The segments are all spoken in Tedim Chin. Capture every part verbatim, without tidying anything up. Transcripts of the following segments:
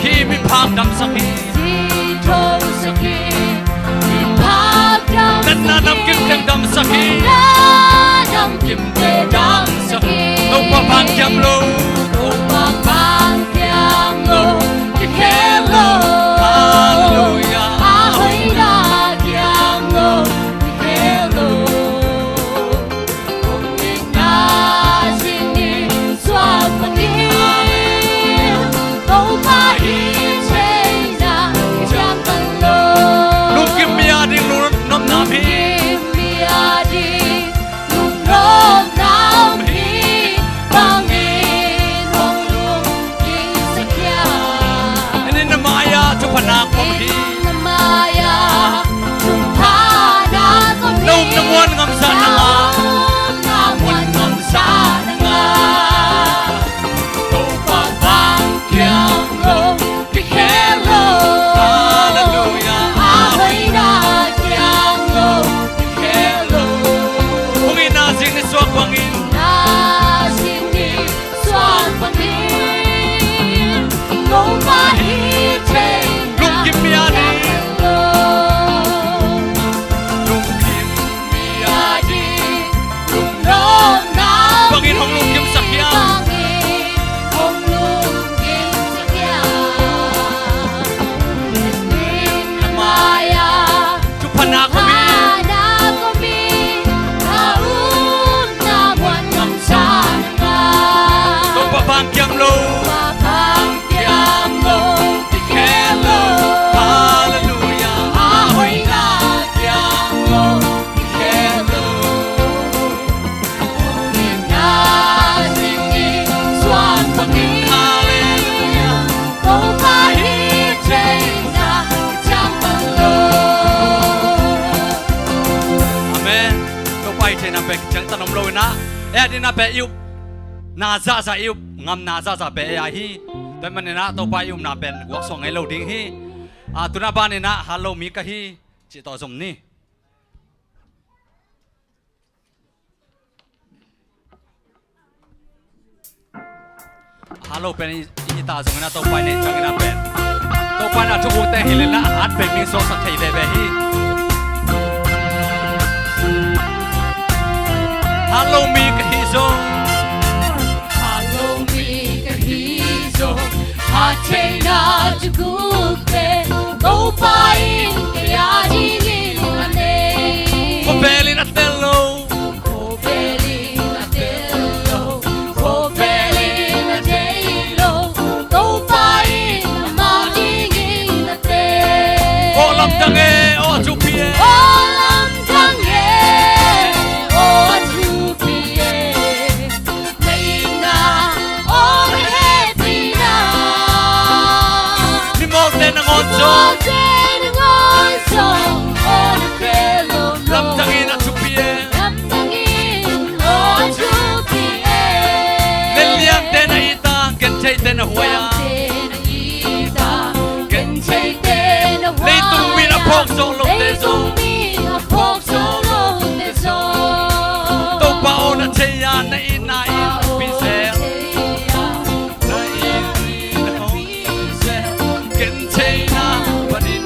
Hi, miphak damsak hi. Sithosak hi, miphak damsak hi. Natna namkim teng damsak hi. Natna namkim teng damsak hi. Topa vang kiam lo. Topa vang kiam lo, kikhel lo. Halleluiah. A hoihna kiam lo, kikhel lo. Hong itna zing in suak bangin Topa hih theihna ciang bang lo. Lungkim mi ading lungnopna om hi. Lungkim mi ading lungnopna om hi. Bangin hong lungkimsak hiam? En in, na mai-ah thupha nak om hi. En in, na mai-ah thupha nak om hi. Na upna muan ngamsa na ngah. Na upna muan ngamsa na ngah. Topa vang kiam lo, kikhel lo. Halleluiah. A hoihna kiam lo, kikhel lo. Hong itna zing in suak bangin. Itna zing in suak bangin Topa hih theihna. Lungkim mi ading. Lungkim mi ading lungnopna bangin hong lungkimsak hiam? Bangin hong lungkimsak hiam? En in, na mai-ah thupha nak om hi. Thupha nak om hi. Na upna muan ngamsa na ngah. Topa vang kiam lo. Topa vang kiam lo, kikhel lo. Halleluiah. A hoihna kiam lo, kikhel lo. Hong itna zing in suak bangin. Halleluiah. Topa hih theihna ciang bang lo. Amen. Topa hih theihna pen ciangtan om lo in ah, ei a dingin ah pen i upna zahzah, i up ngamna zahzah pen ei a hi. Tua ahih manin ah Topa i upna pen guaksuak ngei lo ding hi. A, tuna banin ah, hallo, mi ka hi, cih tawh zom ni. Hallo pen i, i ta zongin ah Topa i neih ciangin ah pen, Topa in ah thubukte hilh in ah, a hat pen mi suaksak thei veve hi. Hallo, mi ka hi zong. Hallo, mi ka hi zong. Hat theihna thugukte Topa in kei a dingin a nei. Khawvel in a tel lo. Khawvel in a tel lo, khawvel in a thei lo, Topa in amah dingin a tel. Aw lamdang e, aw a thupi e. Aw lamdang e, aw a thupi e. Na itna, aw hehpihna. Mimawlte nangawn zong. Mimawlte nangawn zong, aw na tel lo. Lamdang in a thupi e. Lamdang in aw a thupi e. Lel liangte na it a, gentheite na huai a. Liangte na it a, gentheite na huai a. Leitung mi na phawk zawh lote zong. Leitung mi na phawk zawh lote zong. Topa aw na thei a, na itna in hong pi zel. Na itna in hong pi zel. Gentheihna panin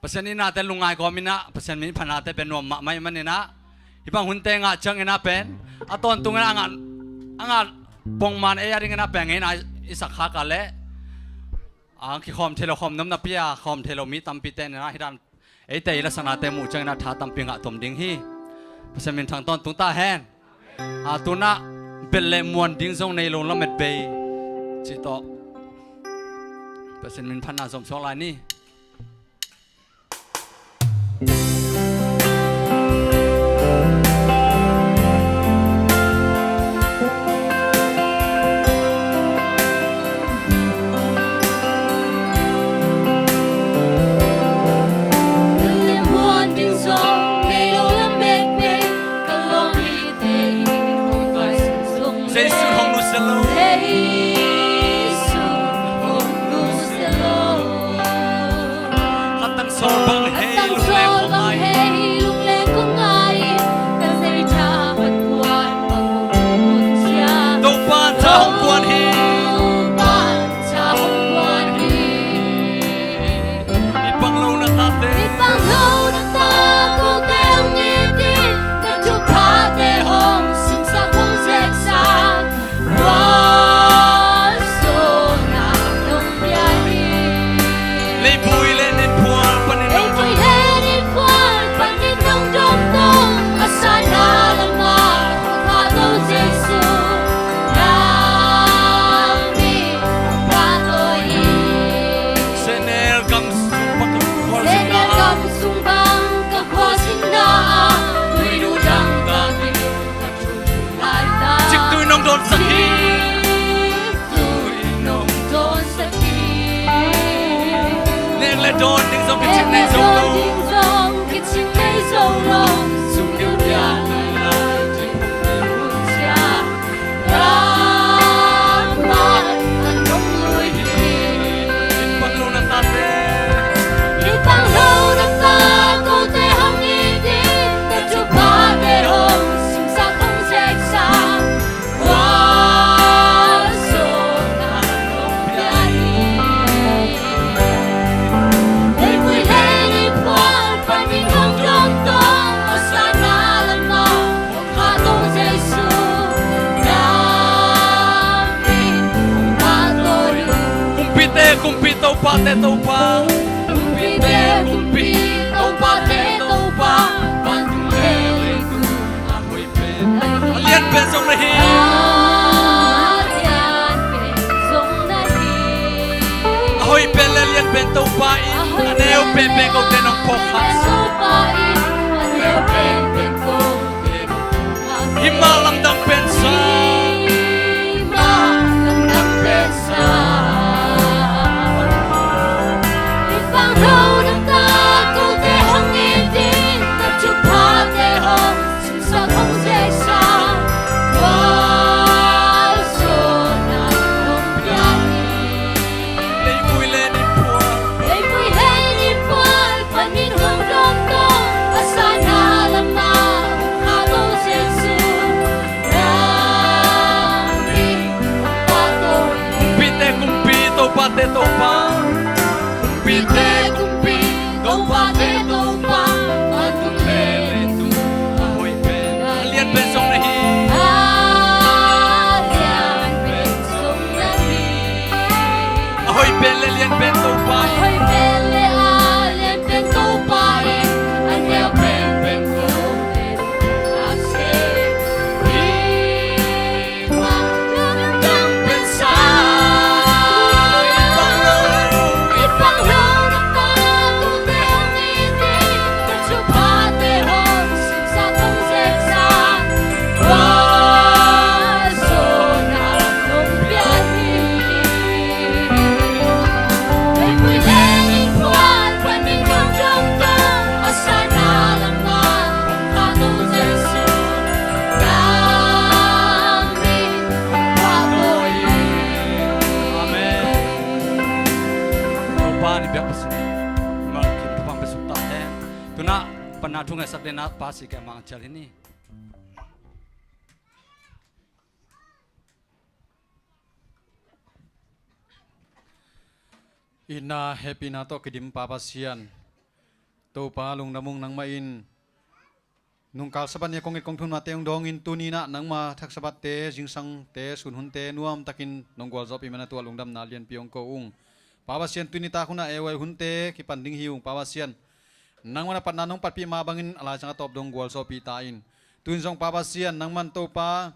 Pasian itnate lungngai kawm inah Pasian min phatnate pia nuam mahmah ih maninah, hih bang hunte ngah cianginah pen a tawntung inah a ngah, a ngah pongman ei a dinginah pia ngei inah i sak khak a leh a kikhawm thei lo, khawm nuam napi a khawm thei lo mi tampite inah hih dan eite i lasaknate muh cianginah tha tampi ngah tom ding hi. Pasian minthang tawntung ta hen. A tunah belh le muan ding zong nei lo lamet bei cih tawh Pasian min phatna zom suak lai ni. Jesu hong nusia lo. Jesu hong nusia lo. Khatang sawl bang hei lungleng kong ngai. Khatang sawl bang hei lungleng kong ngai. Ka zei tha hong kuan, hong kuan cia. Topa tha hong kuan hi. Topa tha hong kuan hi. I pang lo na tate. I pang lo na ta kote hong it in, ka thuphate hong simsak hong zeksak. Khualzawhna nong pia hi. Leivui le ninphual panin nong dawng. Leivui le ninphual panin nong dawng tawh, a sana lamah hong khahto Jesu. Nangmah hong pahtawi hi. Sehnel gam sung bang ka khualzinna. Sehnel gam sung bang ka khualzinna ah, tuidu dang ka ding, ka thu lai ta. Ciktui nong dawnsak hi. Ciktui nong dawnsak hi. Nek le dawn ding zong kicing nei zo lo. Nek le dawn ding zong kicing nei zo lo. Sum liu lian lai lai ding hun cia. Khahto Jesu, na min hong pahtawi uh. Kumpite kumpi, topate topa. Kumpite kumpi, topate topa. Vantung le leitung a hoih pen, a lian pen zong na hi. A lian pen zong na hi. A hoih pen le a lian pen topa in, a neu pen pen kote nong phawk kha. Topa in, a neu pen pen kote nong phawk kha. Hih mah lamdang pen sa. Hih mah lamdang pen sa. Hih pang lo na ta kote hong it in, ka thuphate hong simsak hong zeksak. Khualzawhna hong pia hi. Leivui le ninphual. Leivui le ninphual panin hong dawng tawh, a sana lamah hong khahto Jesu. Na min hong pahtawi hi. Kumpite kumpi, topate topa. Kumpite kumpi, topate topa. Vantung le leitung a hoih pen, a lian pen zong na hi. A lian pen zong na hi. A hoih pen le lian pen Topa in. A hoih pen le a lian pen Topa in. A neu pen pen Topa in. Hih mah lamdang pen sa. I pang lo, i pang lo na ta kote hong it in, ka thuphate hong simsak hong zeksak. Khualzawhna hong pia hi. Leivui le ninphual panin hong dawng tawh, a sana lamah hong khahto Jesu. Na min hong pahtawi hi. Amen. Topa in i biak Pasian in malkim thupha hong pia suk ta hen. Tu-in ah panna thu ngaihsak dingin ah Pa C K Mang cial hi ni. Itna hehpihna tawh kidim Pa Pasian, Topa lungdam ung, nangmah in nungkal Sabbath ni a kong it kong thumnate hong dawngin, tuni-in ah nangma thak Sabbath-te, zingsangte, sun hunte nuamtakin nong gualzawhpih manin tua lungdamna lianpi hong ko ung. Pa Pasian, tuni tak hun ah A Y hunte kipan ding hi ung. Pa Pasian, nangman a patna nong patpih mah bangin a laizang a tawp dong gualzawhpih ta in. Tu-in zong Pa Pasian, nangman Topa,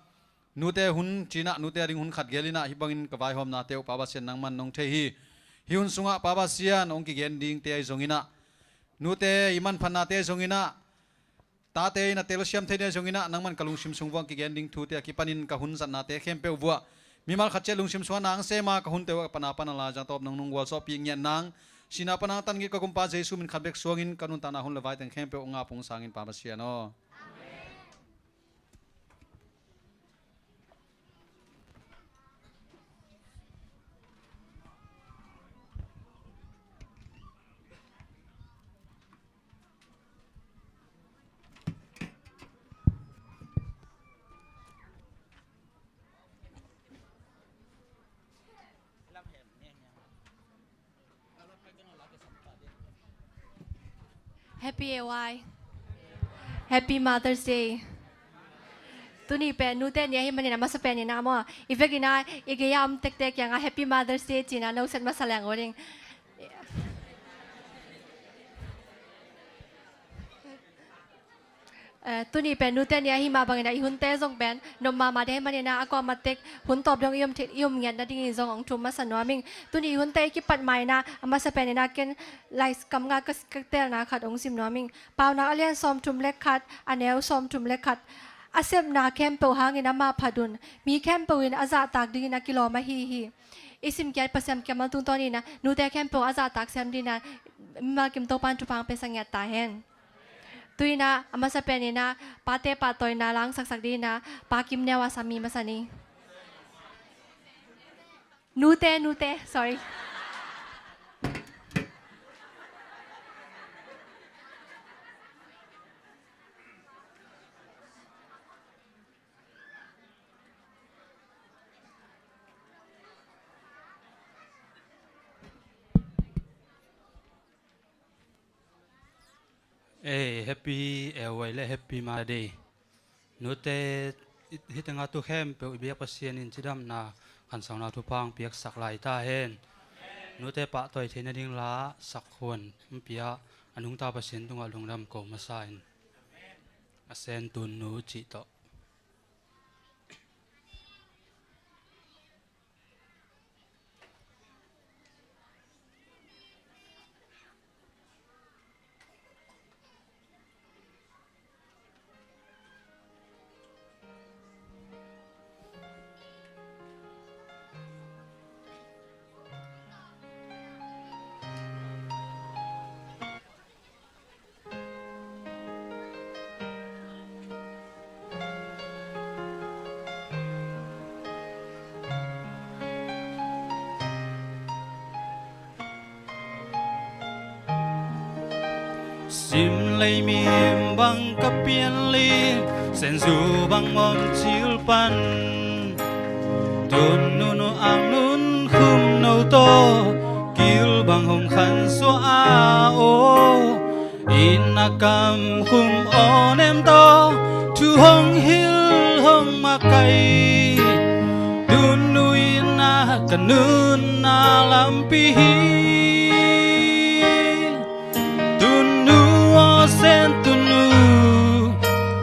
nute hun ci-in ah, nute a ding hun khat gel in ah, hih bangin ka vaihawmnate uh Pa Pasian nangman nong thei hi. Hih hun sungah Pa Pasian hong kigen dingte ahi zongin ah, nute i manphatnate ahi zongin ah, tate in a telsiam thei ding ahi zongin ah, nangman ka lungsim sung vuah hong kigen ding thute a kipanin ka hun zatnate khempeuh vuah mimal khat ciat lungsim sungah na hong sem a, ka hunte uh a patna pan a laizang tawp nong nung gualzawhpih ngiat nang, sihna pan hong tan ngit ka Gumpa Jesu min khat bek suangin ka nuntakna hun le vai teng khempeuh hong ap hong sang in, Pa Pasian aw. Happy A Y. Happy Mother's Day. Tuni pen nute ni ahih manin a masa penin ah maw, i vekin ah i gei a om tektek kiangah Happy Mother's Day ci-in ah noset masa leng uh ding. Eh, tuni pen nute ni ahih mah bangin ah i hunte zong pen nuam mahmah ding ahih manin ah a kuamah tek hun tawp dong i om thei, i om ngiat nadingin zong hong thum masa nuam ing. Tuni i hunte i kipat ma-in ah a masa penin ah ken lai kam nga ka, ka teelna khat hong sim nuam ing. Paunak a lian sawmthum le khat, a neu sawmthum le khat. A sepna khempeuh hangin amah phat un, mi khempeuh in a zahtak dingin a kilawm ahi hi. I simkhiat Pasian kammal tungtawnin ah nute khempeuh a zahtak sem dingin ah mimal kim Topa'n thupha hong pia sak ngiat ta hen. Tu-in ah a masa penin ah pate pahtawina langsaksak dingin ah Pa Kim Neu a sam mi masa ni. Nute, nute, sorry. Ei, Happy A Y le Happy Mother Day. Nute, hih tengah tu khempeuh i biak Pasian in cidamna, khansauna thupha hong piaksak lai ta hen. Nute pahtawi theih nading la sakhuan hong pia a nungta Pasian tungah lungdam ko masa in. A Sen Tun Nu cih tawh. Sim lei mim bang ka pian lim, Sen Zu bang mawm cil pan. Tun Nu nu ang nun khum no tawh, kil bang hong khan suah a aw. Inn a kam khum aw nem tawh, thu hong hilh hong makai. Tun Nu inn ah ka nunna lampi hi. Tun Nu aw Sen Tun Nu,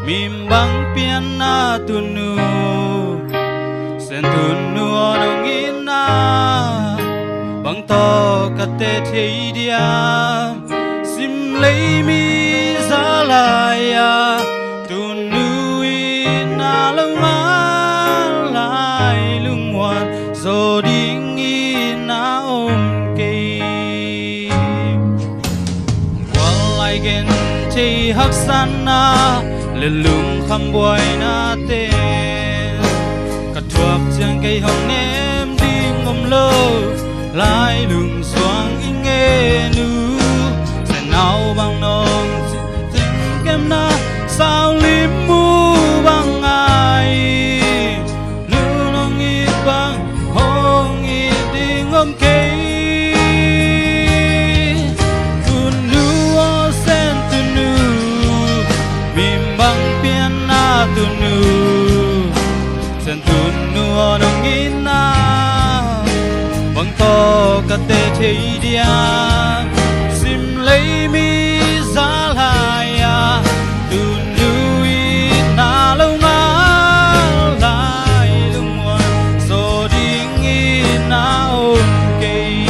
mim bang pianna Tun Nu. Sen Tun Nu aw dong inn ah, bang tawh ka teh thei diam. Sim lei mi za lai-a, Tun Nu inn ah lo ngal lai, lungmuan zaw dingin a om kei. Gual lai gen thei haksatna le lungkham buainate, ka thuak ciang kei hong nem ding om lo. Lailung suang i ngen uh, Sen nau bang nong cih teng kemna, sau lim mu bang ngai. Nu nong it bang hong it ding om kei. Tun Nu aw Sen Bang pianna tunu, Sen tunu aw nong itna, bang tawh ka teh thei dia. Sim lei mi za lai a, tunu itna lo ngal lai, lungmuan zaw ding itna om kei.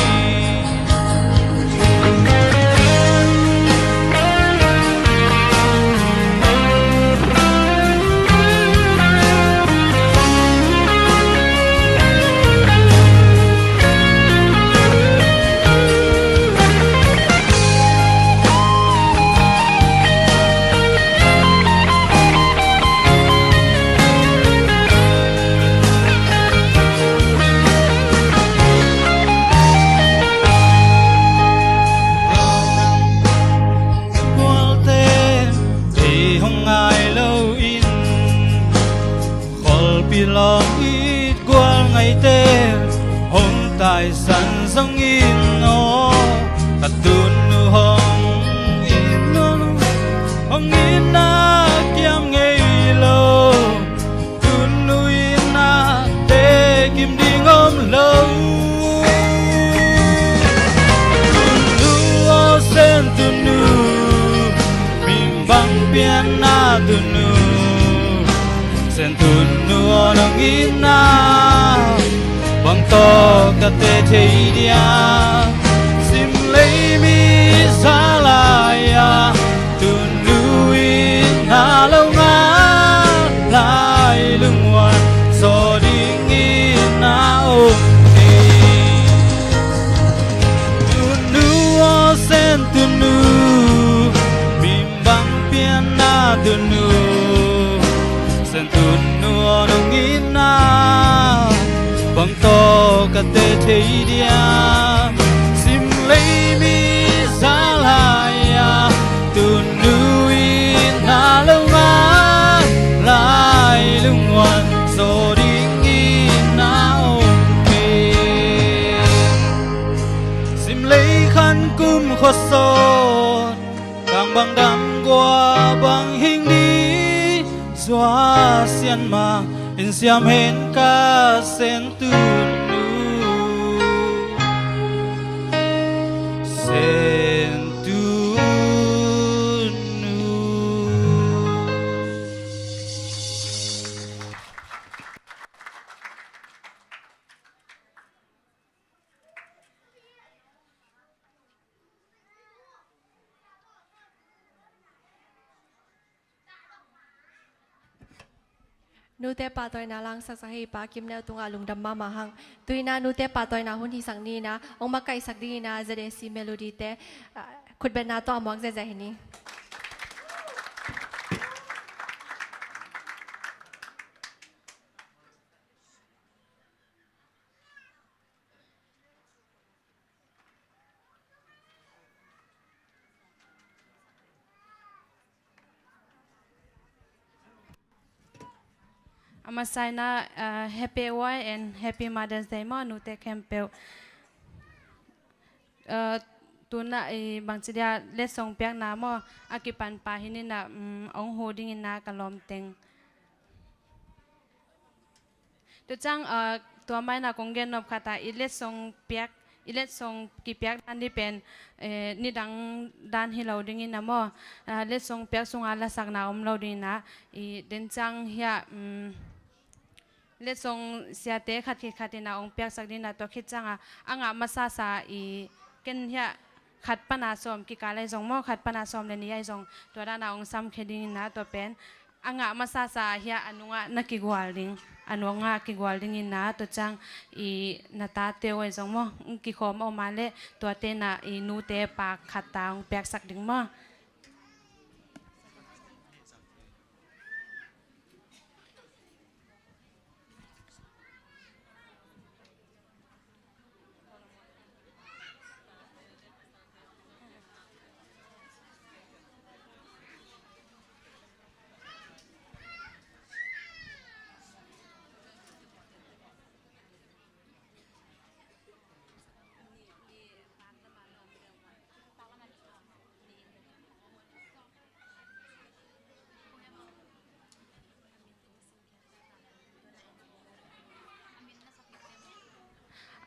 Gualte ei hong ngai lo in, khualpi lawng it gual ngaite hong taisan zongin aw, ka tunu hong it nuam, hong itna kiam ngei lo. Tunu itna te kim ding om lo. Tunu aw Sen tunu, mi bang pianna tunu, Sen tunu aw nong itna, bang tawh ka teh thei dia. Sim lei mi za lai a, tunu itna lo ngal lai, lungmuan zaw ding itna om kei. Tunu aw Sen tunu, mi bang pianna tunu, Sen tunu aw nong itna, bang tawh ka teh thei dia. Sim lei mi za lai a, tunu itna lo ngal lai, lungmuan zaw ding itna om kei. Sim lei khan kum khuasawt, kang bang dam gua bang hing di, zua sian mah in siam hen ka Sen tunu, Sen tunu. Nute pahtawina langsaksak hi Pa Kim Neu tungah lungdam mahmah hang. Tu-in ah nute pahtawina hun hisak ni-in ah, hong makaihsak dingin ah Z A C Melody te, ah, khutbetna tawh a muak ziahziah hi ni. A masa-in ah, uh, Happy Way and Happy Mother's Day maw, nute khempeuh. Uh, tu-in ah i bangci dia letsong piakna maw, a kipan pa hi ni-in ah, um, hong huh dingin ah ka lawmteng. Tua ciang, ah, tua mah in ah kong gen nop khat ah, i letsong piak, i letsong kipiak dan ding pen, eh, nidang dan hi lo dingin ah maw, ah, letsong piak sungah lasakna om lo dingin ah, i den ciang hiah, um, letsong siate khat khit khat in ah hong piaksak dingin ah, tua khit ciang ah, a ngah masasa i ken hiah khat pan a sawm kikal ahi zong maw, khat pan a sawm le nih ahi zong, tua dan ah hong samkhia dingin ah, tua pen a ngah masasa hiah a nungah na kigual ding, a nungah kigual dingin ah, tua ciang i na tate uh ahi zong maw, kikhawm a om a leh tuate in ah i nute pa khat ta hong piaksak ding maw.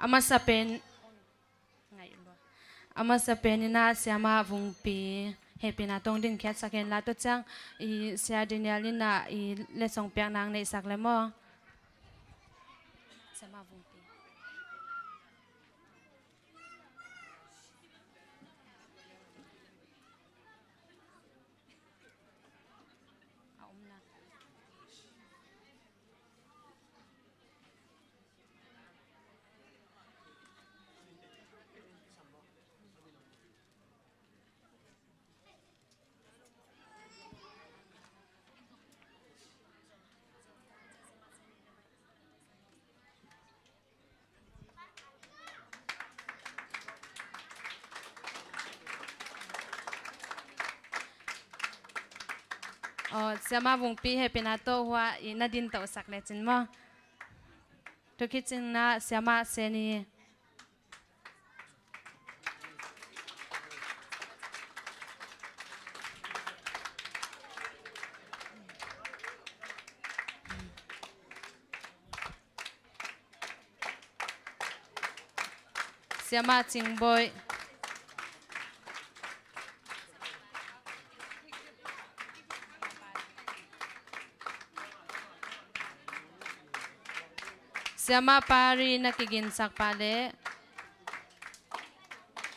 A masa pen, a masa pen in ah Siama Vungpi hehpihna tawh hong dinkhiatsak hen la, tua ciang i Sia Daniel in ah i letsong piakna hong neihsak leh maw. Siama Vungpi. Aw, Siama Vungpi hehpihna tawh hua i na din tawh sak lecin maw. Tua khit ciang in ah Siama Seni. Siama Cingboih. Siama Pari na kiginsak pah leh.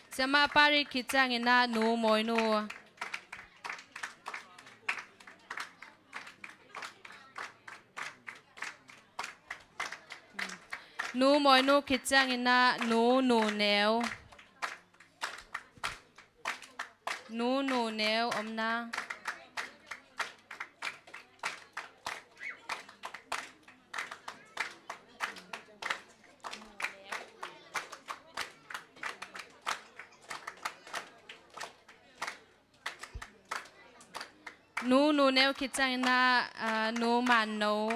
Siama Pari khit ciangin ah Nu Mawinu. Nu Mawinu khit ciangin ah Nu Nuneu. Nu Nuneu om na. Nu Nuneu khit ciangin ah, ah, Nu Manno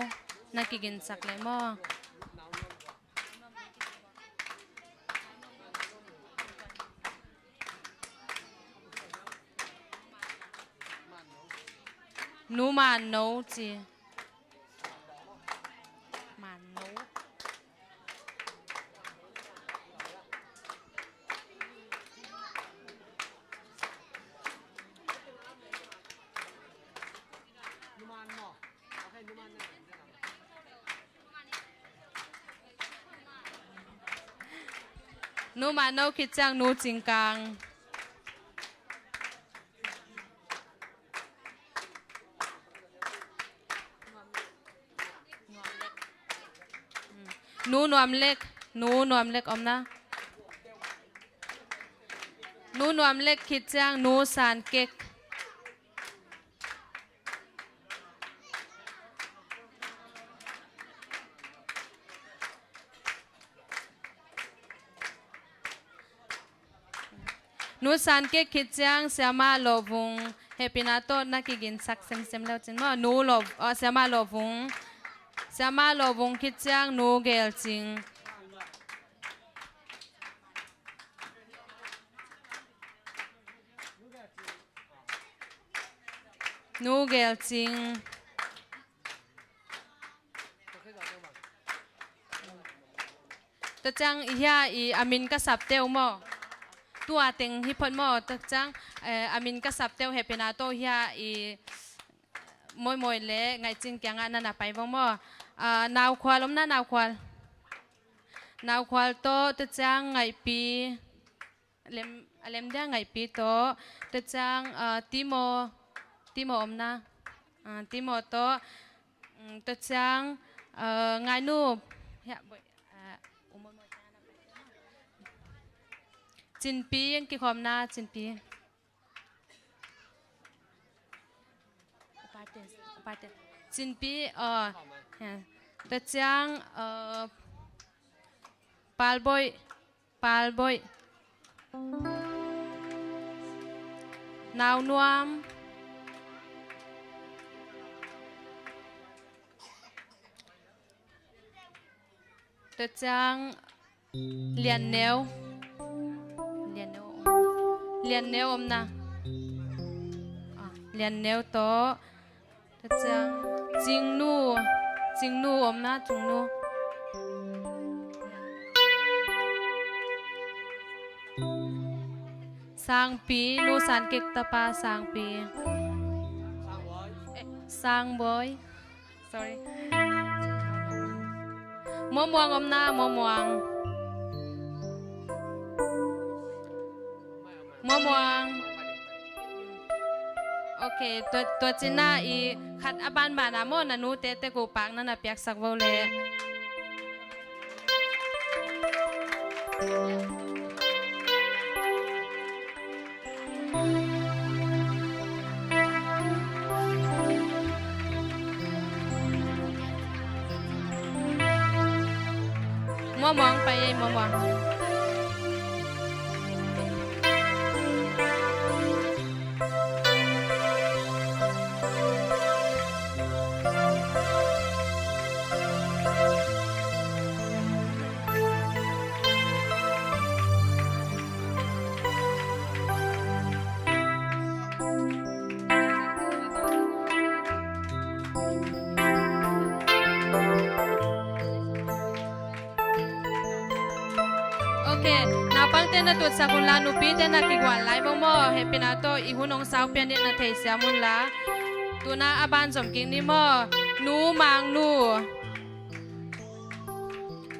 na kiginsak leh maw. Nu Manno ci. Manno. Nu Manno khit ciang Nu Cingkang. Nu Nuam Lek, Nu Nuam Lek om na. Nu Nuam Lek khit ciang Nu San Kek. Nu San Kek khit ciang Siama Lawh Vung, hehpihna tawh na kiginsak semsem le uh cin maw. Nu Lawh, aw, Siama Lawh Vung. Siama Lawh Vung khit ciang Nu Gel Cing. Nu Gel Cing. Tua ciang i hia i a min ka sapte uh maw. Tua teng hi phot maw. Tua ciang, eh, a min ka sapte uh hehpihna tawh hia i Mawi Mawi le Ngaih Cing kiangah na na pai vong maw. Ah, Nau Khual om na, Nau Khual. Nau Khual tawh, tua ciang Ngaih Pi. Lem, a lem dia Ngaih Pi tawh, tua ciang, ah, Timo, Timo om na, ah, Timo tawh, mm, tua ciang, ah, Ngaih Nu, hia, boih, ah, Cin Pi, ang kikhawm na, Cin Pi. Cin Pi, ah, hia. Tua ciang, ah, Pal Boih. Pal Boih. Nau Nuam. Tua ciang Lian Neu. Lian Neu om, Lian Neu om na. Ah, Lian Neu tawh. Tua ciang Cing Nu, Cing Nu om na, Cing Nu. Sangpi, Nu Sankik tapa Sangpi. Eh, Sangbawi. Sorry. Muamuang om na, Muamuang. Muamuang. Ok, tua, tua cina i khat a banbana maw, na nute tegu pak na na piaksak vo le. Muamuang pai ei, Muamuang. Ok, naupangte na tutsak unla, nupite na kigual lai bang maw, hehpihna tawh i hun hong saupian ding na theisiam unla. Tuna a ban zom kik ni maw. Nu Mangnu.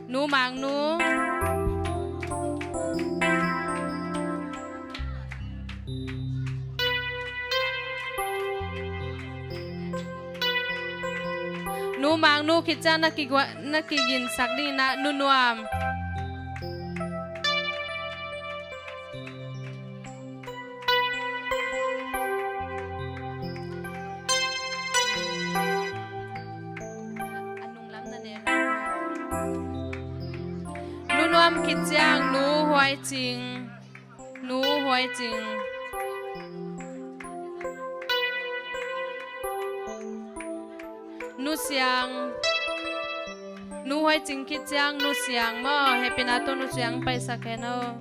Nu Mangnu. Nu Mangnu khit ciang na kigua-, na kiginsak ding na, Nu Nuam. Nu Nuam khit ciang Nu Huai Cing. Nu Huai Cing. Nu Siang. Nu Huai Cing khit ciang Nu Siang maw, hehpihna tawh Nu Siang paisak hen aw.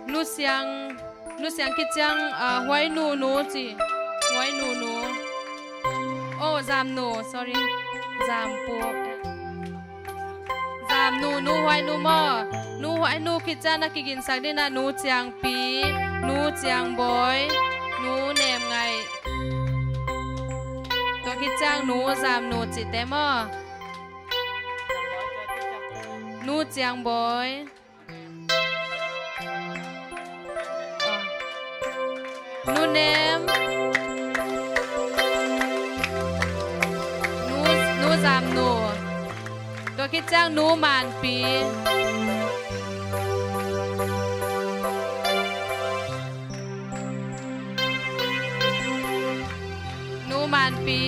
Nu Siang, Nu Siang khit ciang, ah, Huai Nu Nu ci. Huai Nu Nu. Oh, Zam Nu, sorry. Zam Pu. Zam Nu, Nu Huai Nu maw. Nu Huai Nu khit ciang na kiginsak ding na, Nu Ciang Pi, Nu Ciang Bawi, Nu Nem Ngaih. Tua khit ciang Nu Zam Nu cihte maw. Nu Ciang Bawi. Nu Nem. Nu, Nu Zam Nu. Tua khit ciang Nu Man Pi. Nu Man Pi.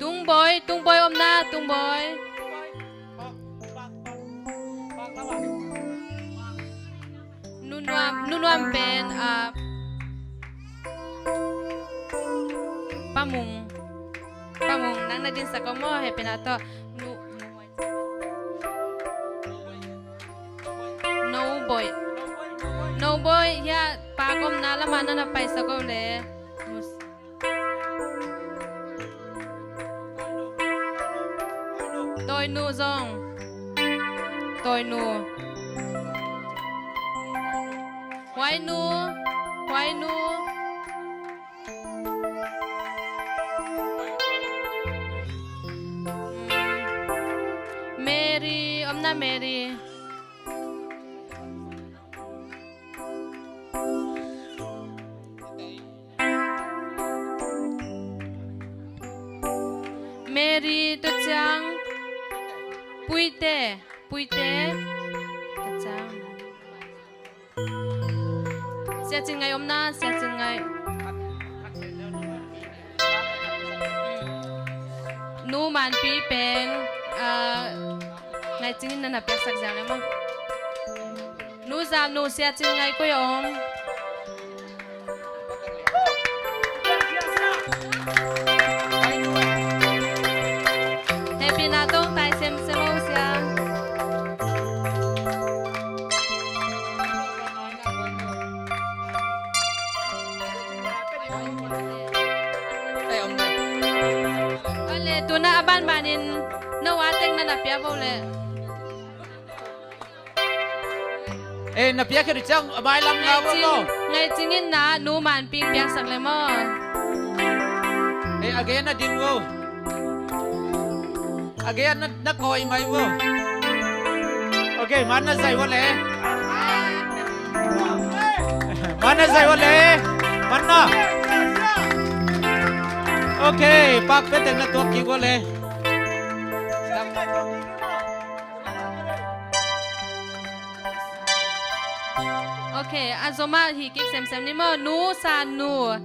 Tung Bawi, Tung Bawi om na, Tung Bawi. Nu Nuam, Nu Nuam pen, ah, Pa Mung. Pa Mung, nang na dinsak om maw, hehpihna tawh. Nu, Nu Bawi. Nu Bawi. Nu Bawi, hiah pa gomna lamah na na paisak o le. Tawi Nu zong. Tawi Nu. Huai Nu. Huai Nu. Mary, om na Mary. Mary, tua ciang Puite, Puite. Tua ciang. Sia Cin Ngaih om na, Sia Cin Ngaih. Nu Man Pi pen, ah, Ngaih Cing in na na piaksak ziau le maw. Nu Zam Nu, Sia Cin Ngaih koi a om. Tuna a banbanin no a teng na na pia bo le. Eh, na pia khit ciang a mailam nga bo. Ngaicing, ngaicing in na nu Manping piaksak le maw. Eh, a gen na ding bo. A gen na, na koi mai bo. Ok, man na zai bo le. Man na zai bo le. Man na. Ok, pak pe teng na tuak kik bo le. Ok, a zoma hi kik semsem ni maw. Nu San Nu.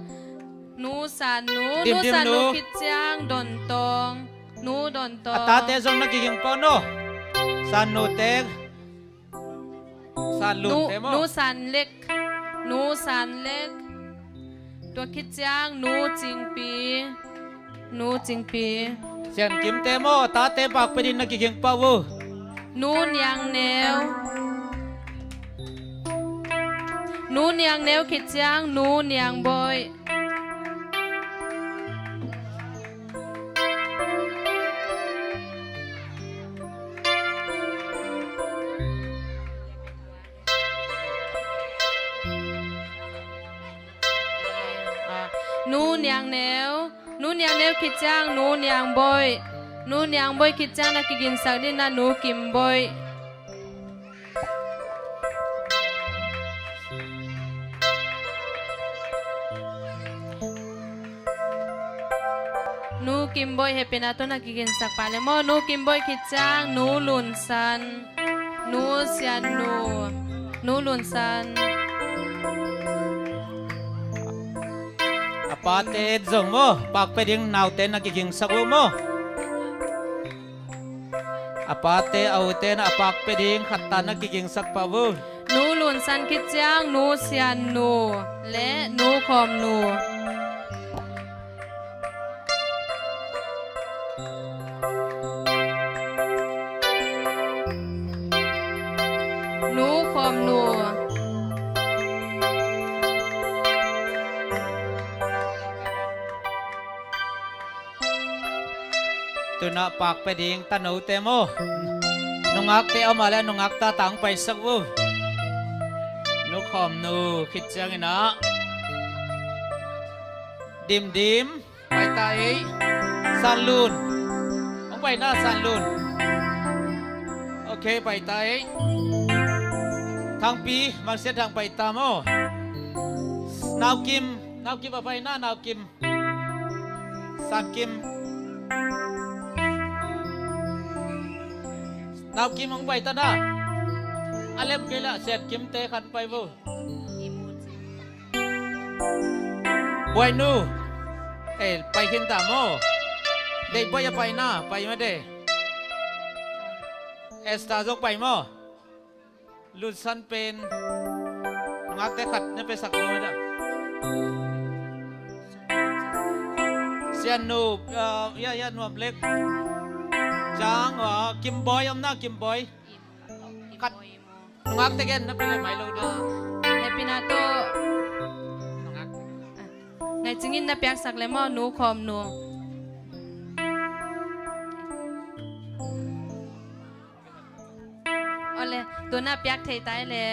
Nu San Nu. Dim, nu dim, San Nu nu. Khit ciang Don Tong. Nu Don Tong. A tate zong na kiging pah no. San Nu te. San Lun te maw? Nu San Lek. Nu San Lek. Tua khit ciang Nu Cingpi. Nu Cingpi. Sian Kim te maw? Tate pak pe din na kiging pah uh. Nu Niang Neu. Nu Niang Neu khit ciang Nu Niang Bawi. Nu Niang Neu, Nu Niang Neu khit ciang Nu Niang Bawi. Nu Niang Bawi khit ciang na kiginsak ding na Nu Kim Bawi. Nu Kim Bawi hehpihna tawh na kiginsak pah le maw. Nu Kim Bawi khit ciang Nu Lun San. Nu Sian Nu. Nu Lun San. A pate zong maw, pak pe ding naute na kigingsak uh maw. A pate a ute na a pak pe ding khat ta na kigingsak pah uh. Nu Lun San khit ciang Nu Sian Nu le Nu Khawm Nu. Nu Khawm Nu. Tuna pak pe ding tanote maw. Nungakte a om a le nungak ta tang paisak uh. Nu Khawm Nu khit ciangin ah. Dim Dim. Pai ta ei. San Lun. Hong pai na San Lun. Ok, pai ta ei. Thangpi, Mangsiat Thang pai ta maw. Nau Kim, Nau Kim a pai na, Nau Kim. San Kim. Nau Kim hong pai ta na. A lem kei la Sian Kim te khan pai vo. Buai nu. Eh, pai khin ta maw. Dei Buai a pai na, pai ma de. Esther zong pai maw. Lun San pen. Ngakte khat na pe sak lo da. Sian nu, ah, ya, ya, nuam lek. Jang, ah, Kim Boy om na, Kim Boy. Khat. Nungak te gen na pia le mai lo ding. Hehpihna tawh. Nungak. Ah, ngaihcing in na piaksak le maw, Nu Khawm Nu. Ole, tu na piak thei tai le.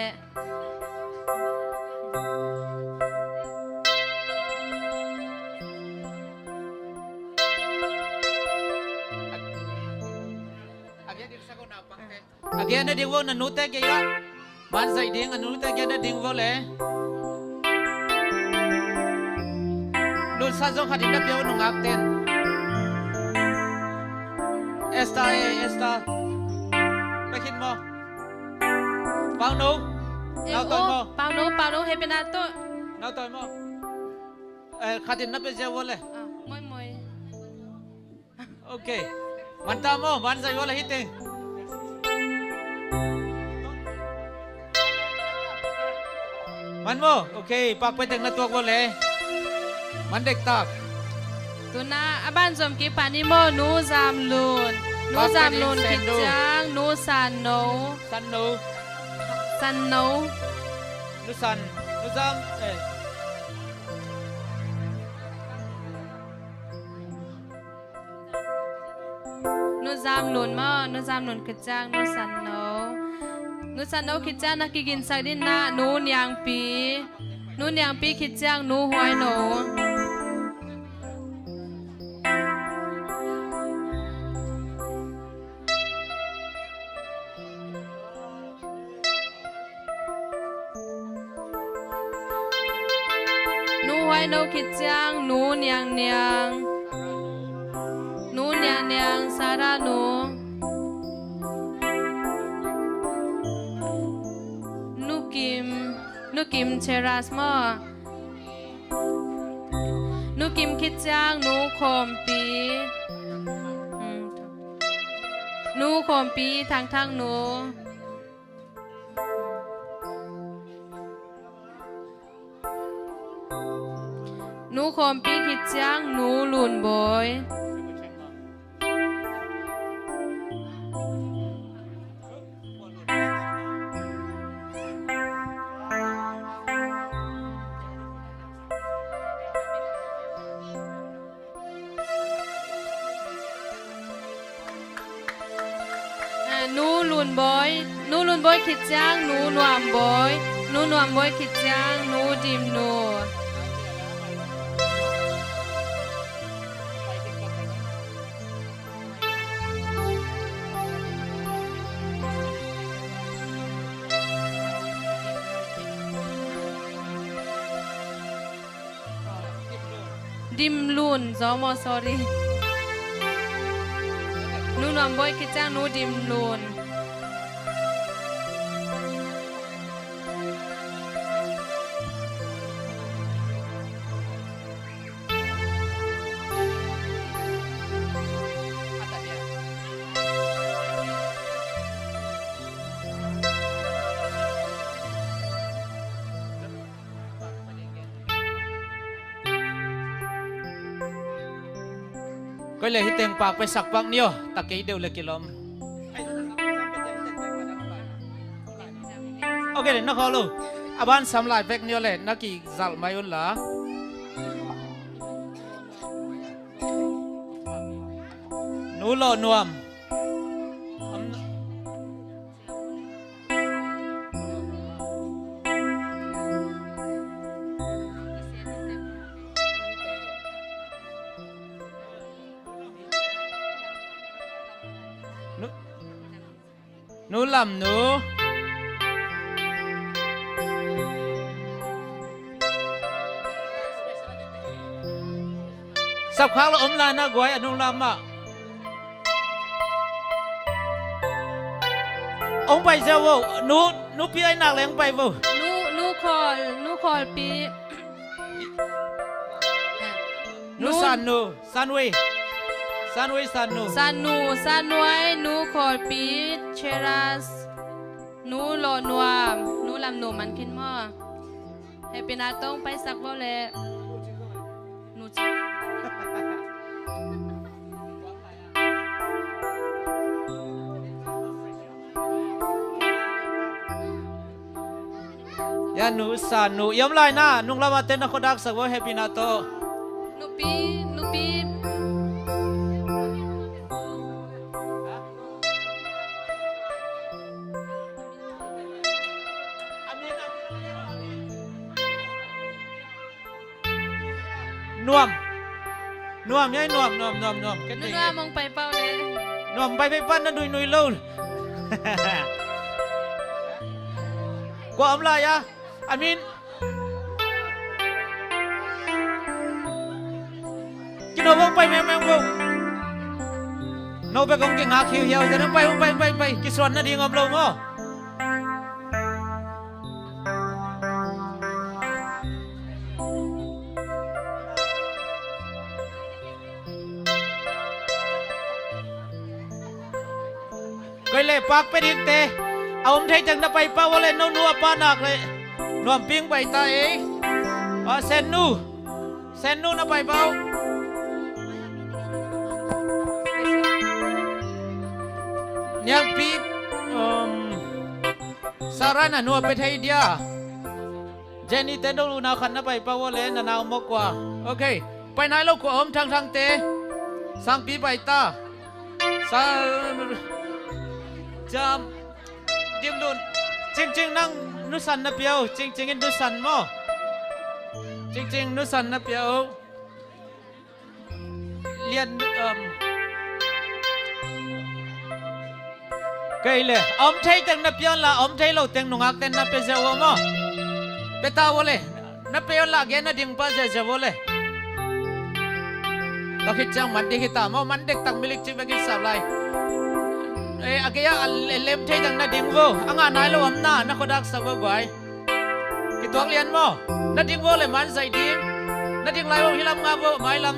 A gen na ding vo na nute gei ah. Ban zaih ding a nute gen na ding vo le. Lun San zong khat in na pia vo nungak ten. Esther e, Esther. Pe khin maw. Pau No. Eh, Nau Tawi maw. Pau No, Pau No, hehpihna tawh. Nau Tawi maw. Eh, khat in na pia ziau vo le. Ah, moi moi. Ok. Man ta maw, man zaih vo le hi teng. Man maw, ok, pak pe teng na tuak vo le. Man dektak. Tu na, a ban zom kik pah ni maw, Nu Zam Lun. Nu Zam Lun khit ciang, Nu San No. San No. San No. Nu San, Nu Zam, eh. Zamlun maw, Nu Zamlun khit ciang Nu Sanno. Nu Sanno khit ciang na kiginsak ding na Nu Niangpi. Nu Niangpi khit ciang Nu Huaino. Nu Huaino khit ciang Nu Niang Niang. Nu Niang Niang, Sarah Nu. Nu Kim, Nu Kim Cheras maw. Nu Kim khit ciang Nu Khawmpi. Hmm. Nu Khawmpi, Thangthang Nu. Nu Khawmpi khit ciang Nu Lunbawi. Eh, Nu Lunbawi, Nu Lunbawi khit ciang Nu Nuambawi, Nu Nuambawi khit ciang Nu Dimnu. Dimlun, Zomo, sorry. Nu Nuambawi khit ciang Nu Dimlun. Koi le hi teng pak pe sak pak ni aw, ta kei deuh le kilawm. Ok, na khawl lo. A ban sam lai pek ni aw le, na kizalh mai un la. Nu Lawh Nuam. Nu, Nu Lam Nu. Sapkhak lo om lai na guai a nung lam ah. Ong pai ziau vo. Nu, nupi ai nak leng pai vo. Nu, Nu Khawl, Nu Khawlpi. Nu Nu San Nu, San Wei. San Wei San Nu. San Nu, San Wei, Nu Khawlpi, Cheras, Nu Lawh Nuam, Nu Lam Nu man khin maw. Hehpihna tawh paisak vo le. Nu ci. Ya Nu San Nu. I om lai na, nung lam ah te na khuadak sak vo, hehpihna tawh. Nupi, nupi. Nuam. Nuam, ya, Nuam, Nuam, Nuam, Nuam. Nuam, Nuam, hong pai pau le. Nuam, pai, pai pan na nui, nui lo. Kua om lai a. I mean, kino bang pai mengmeng bo. No bek kong kingak hiuhiau, zan pai, pai, pai, pai. Kisuan nading om lo maw. Koi le pak pe ding te. A om thei teng na pai pau le, no nu a pa nak le. Nuam ping pai ta ei. A Sen Nu. Sen Nu na pai pau. Niangpi, um, Sarah na nu a pe thei dia. Jenny te dong lu na khat na pai pau le, na nau mok kua. Ok. Pai nai lo kua om, Thang Thang te. Sangpi pai ta. Sa, jam, dimlun. Cingcing nang nusan na pia uh. Cingcing in nusan maw. Cingcing nusan na pia uh. Lian, um, kei le a om thei teng na pia un la, a om thei lo teng nungak ten na pia ziau uh maw. Pia ta uh le. Na pia un la gen na ding pa ziauziau uh le. Tua khit ciang man dik hi ta maw, man dektak milik cik bek in sap lai. Eh, a gei a, a le-, lem thei teng na ding uh. A ngah nai lo om na, na khuadak sa uh guai. Kituak lian maw? Na ding uh le man zaih ding. Na ding lai uh hi lam ngah uh, mai lam.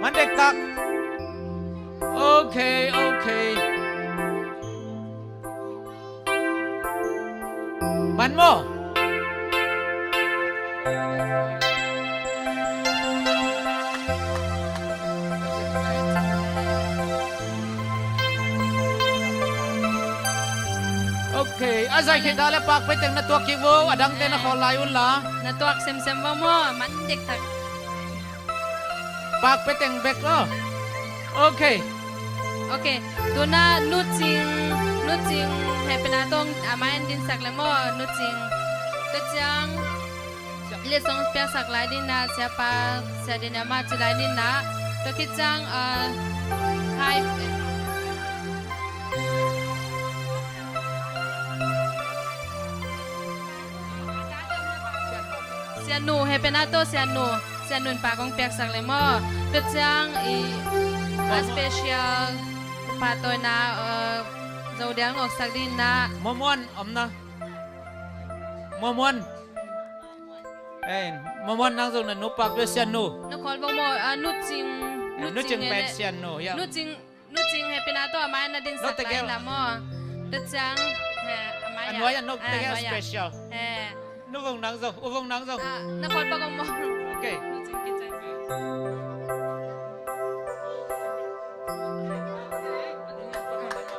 Man dektak. Ok, ok. Man maw? Ok, a zaih khit dah le pakpia teng na tuak kik uh, a dangte na khawl lai un la. Na tuak semsem uh maw, man dektak. Pakpia teng bek aw. Ok. Ok. Tuna Nu Cing, Nu Cing hehpihna tawh a mai-ah dinsak le maw, Nu Cing. Tua ciang letsong piaksak lai ding na, siapa, sia ding na, mah ci lai ding na. Tua khit ciang, ah, hai. Sianu, hehpihna tawh Sianu. Sianu in pak hong piaksak le maw. Tua ciang i, a special pahtawina, eh, Zodial hong awksak ding na. Muanmuan om na. Muanmuan. Eh, Muanmuan nang zong na nu pak bia Sianu. Na call bang maw, ah, Nu Cing, eh, Nu Cing pen Sianu, ya. Nu Cing, Nu Cing hehpihna tawh a mai-ah na dinsak lai na maw. Tua ciang, he, a mai-ah. A nuai-ah, Nu tegel special. He. Nu Vung nang zong, U Vung nang zong. Ah, na call bang maw. Ok. Nu Cing kicing.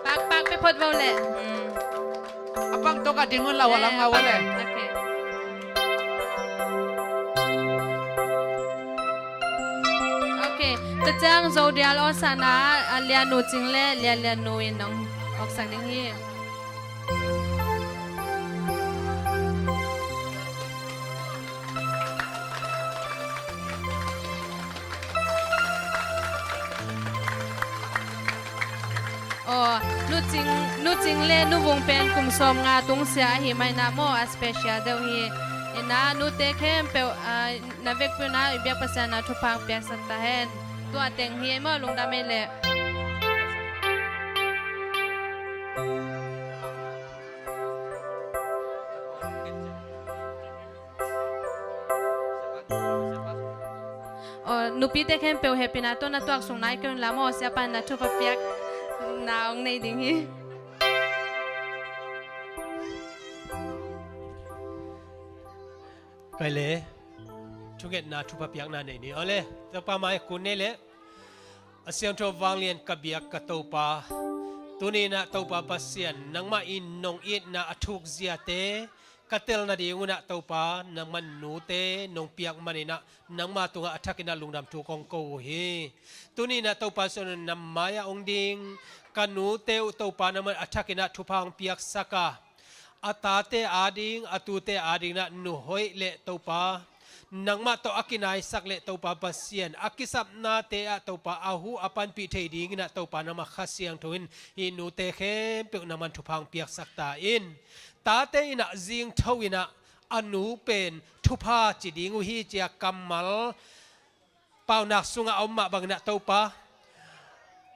Pak, pak pia phot vo le. Hmm. A pang tawh ka ding un la, a lam ngau le. Ok. Ok. Tua ciang Zodial awksakna, a, Lianu Cing le Lia Lianu in hong awksak ding hi. Aw, Nu Cing, Nu Cing le Nu Vung pen kum sawmnga tungsiah ahih manin ah maw, a special deuh hi. Ina, nute khempeuh, ah, na vekpi un ah i biak Pasian in ah thupha hong piaksak ta hen. Tua teng hi ei maw, lungdam ei leh. Aw, nupite khempeuh hehpihna tawh na tuaksuk nai kei un la maw, siapa in na thupha piakna hong nei ding hi. Kei le, thungetna thupha piakna nei ni. Aw le, Topa mai kun nei le. A siangtho vanglian ka biak ka Topa, tuni in ah Topa Pasian, nangmah in nong itna a thuk ziate ka tel nading un ah Topa, nangman nute nong piak manin ah nangma tungah a thakin ah lungdam thu kong ko uh hi. Tuni in ah Topa Sian, na mai-ah hong ding ka nute uh Topa, nangman a thakin ah thupha hong piaksak a, a tate ading, a tute ading in ah nu hoih le Topa, nangmah tawh a kinaisak le Topa Pasian, a kisapnate ah Topa, a huh a panpih thei dingin ah Topa, nangmah Kha Siangtho in hih nute khempeuh nangman thupha hong piaksak ta in. Tate in ah zingtho in ah a nu pen thupha ci ding uh hi, ci-a kammal paunak sungah a om mah bangin ah Topa,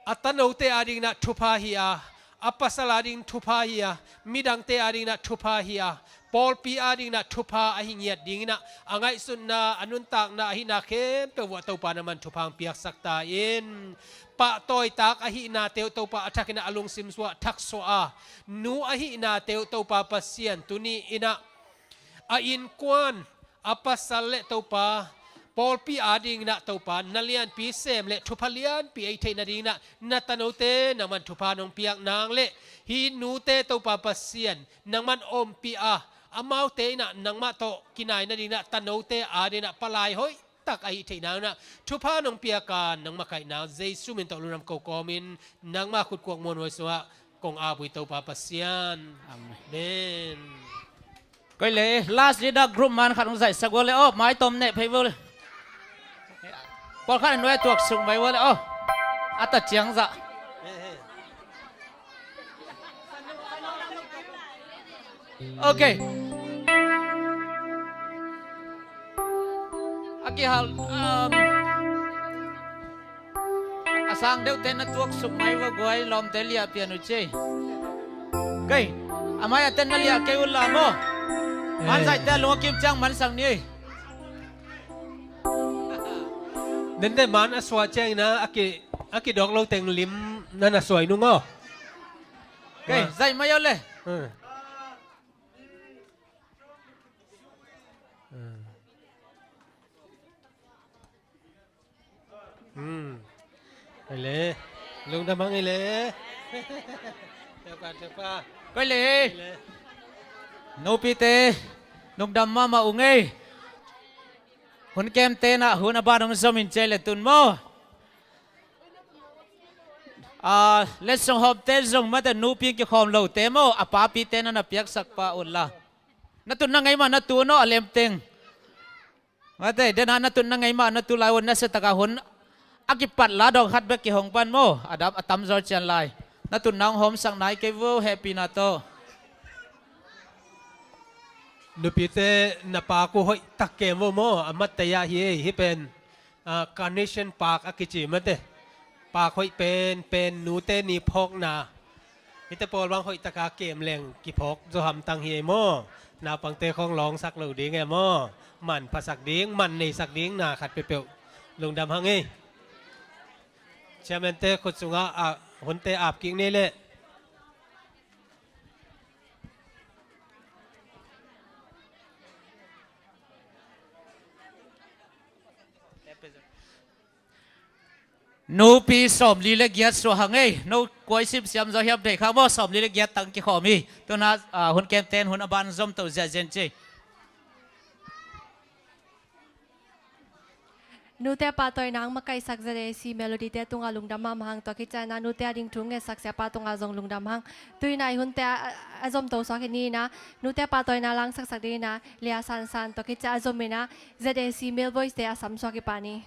a tanote ading in ah thupha hi a, a pasal ading thupha hi a, midangte ading in ah thupha hi a, pawlpi ading in ah thupha ahi ngiat dingin ah a ngaihsutna, a nuntakna, ahihna khempeuh uh ah Topa, nangman thupha hong piaksak ta in. Pahtawitak ahihnate uh Topa, a thakin ah a lungsim sungah thaksuah a, nu ahihnate uh Topa Pasian, tuni in ah a innkuan, a pasal le Topa, pawlpi ading in ah Topa, na lianpi sem le thupha lianpi ei theih nading in ah na tanote nangman thupha nong piak nang le, hih nute Topa Pasian, nangman ompih a, amaute in ah nangmah tawh kinai nading in ah tanote ading in ah palai hoih tak a hih theih nang in ah thupha nong piak a, nang makaih nang Jesu min tawh lungdam ko kawmin nangmah khutkuak muanhuai sungah kong ap uh hi Topa Pasian. Amen. Amen. Koi le, last leader group man khat hong zaihsak ua le aw, mai tawm neh phei ua le. Pawlkhat in nuai tuaksuk mai ua le aw. A ta ciang zah. Ok. A kihal, um, a sang deuhte na tuaksuk mai ua guai, lawmte liah pian uh ci. Kei, a mai a ten na liah kei un la maw. Man zaihte a lung a kim ciang mansak ni. Nente man a suah ciangin a, a ki, a kidawk lo teng lim na na suai nung aw. Kei, zaih mai aw le. Hmm. Hmm. Hmm. Koi le. Lungdam hang ei le. Koi le. Nupite, lungdam mahmah ung ei. Hun kemte na hun a ban hong zom in ci ei le tun maw. A, letsong hawmte zong mate nupi kikhawm lote maw, a papite na na piaksak pah un la. Na tun na ngei mah na tu un aw a lemteng. Mate, dena na tun na ngei mah na tu lai un, na se taka hun a kipat la dawng khat bek kihong pan maw, a dam a tamzaw cian lai. Na tun na hong hawmsak nai kei vo, hehpihna tawh. Nupite na pak uh hoih tak kem vo maw, a mat tei ah hi ei, hih pen, ah, carnation pak a kici mate. Pak hoih pen pen nute ni phawkna. Hihte pawl bang hoih taka kem leng kiphawk zaw hamtang hi ei maw. Naupangte khawng lawngsak lo ding ei maw. Manphasak ding, man neisak ding na khat peuhpeuh. Lungdam hang ei. Chairman-te khut sungah, ah, hunte ap kik ni leh. Nupi sawmli le giat suah hang ei. No kuai simsiam zaw hiam thei kha maw, sawmli le giat tang kikhawm hi. Tuna, ah, hun kemten hun a ban zom to ziahziah ci. Nute pahtawina hang makaihsak Z A C Melody-te tungah lungdam mahmah hang, tua khit ciangin ah nute a ding thu ngetsak siapa tungah zong lungdam hang. Tuinai hunte a, a, a zomto suak hi ni in ah, nute pahtawina langsaksak dingin ah Lia Sansan, tua khit ciang a zom in ah Z A C Male Voice-te a sam suak hi pah ni.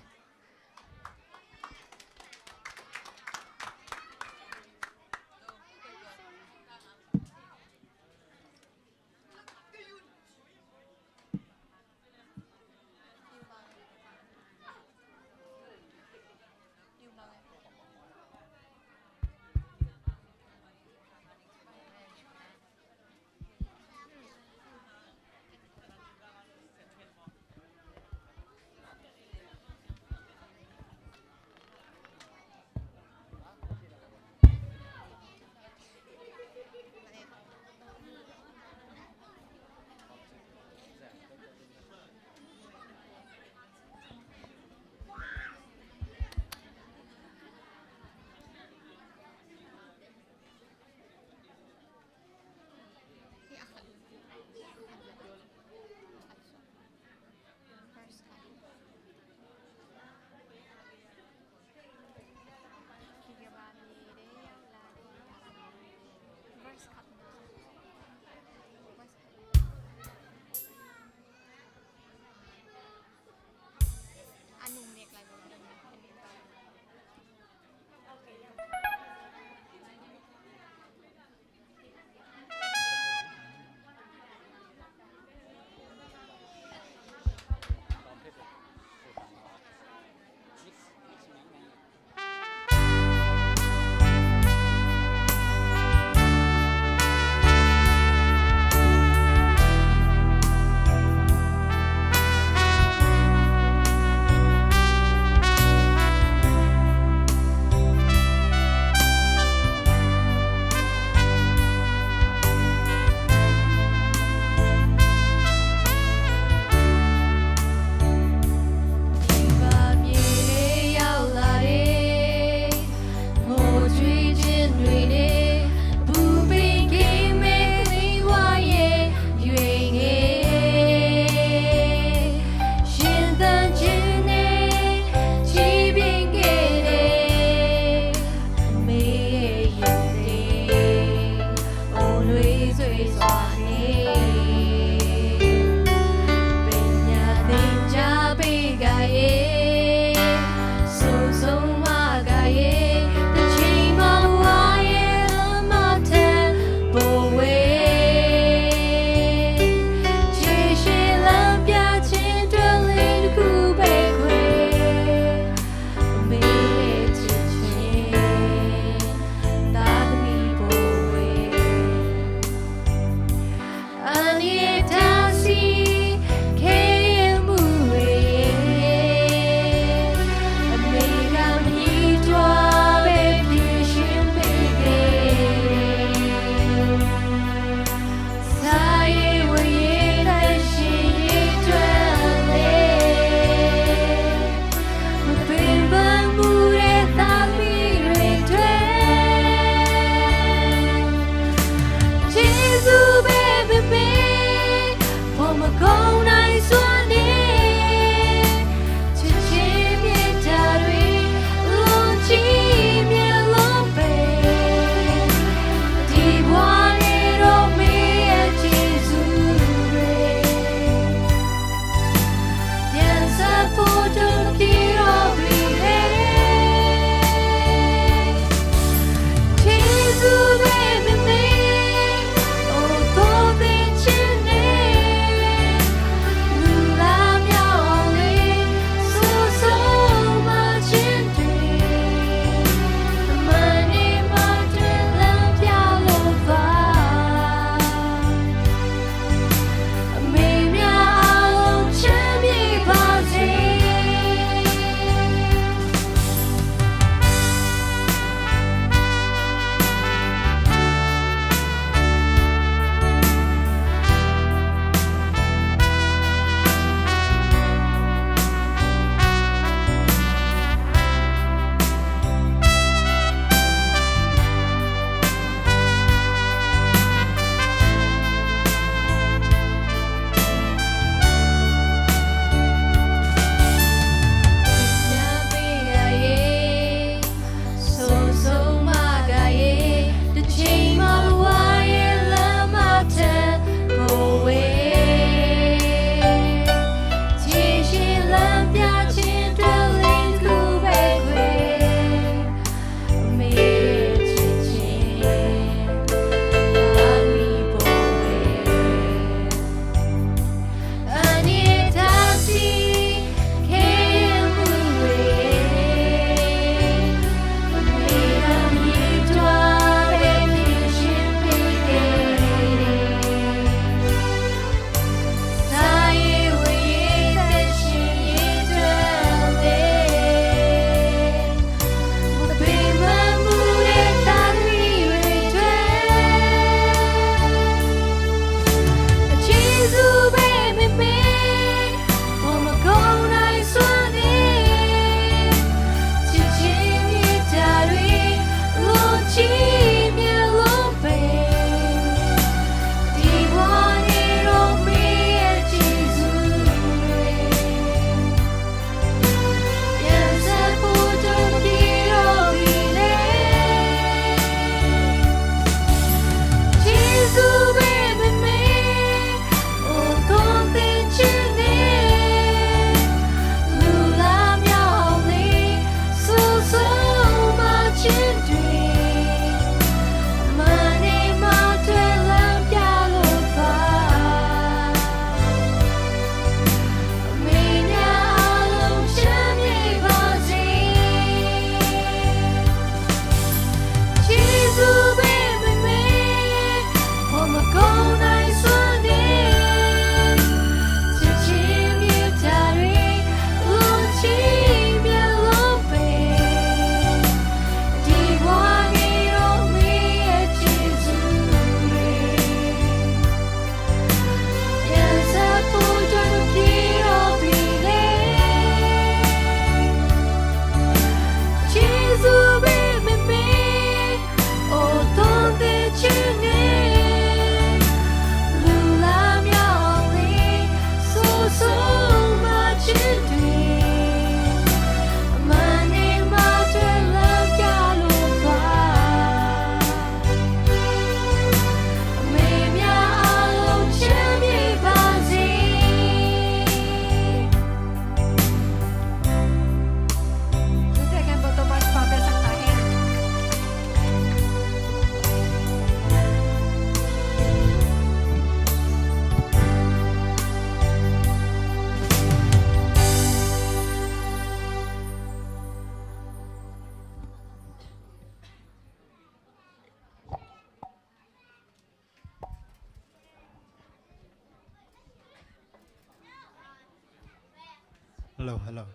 Hello, hello.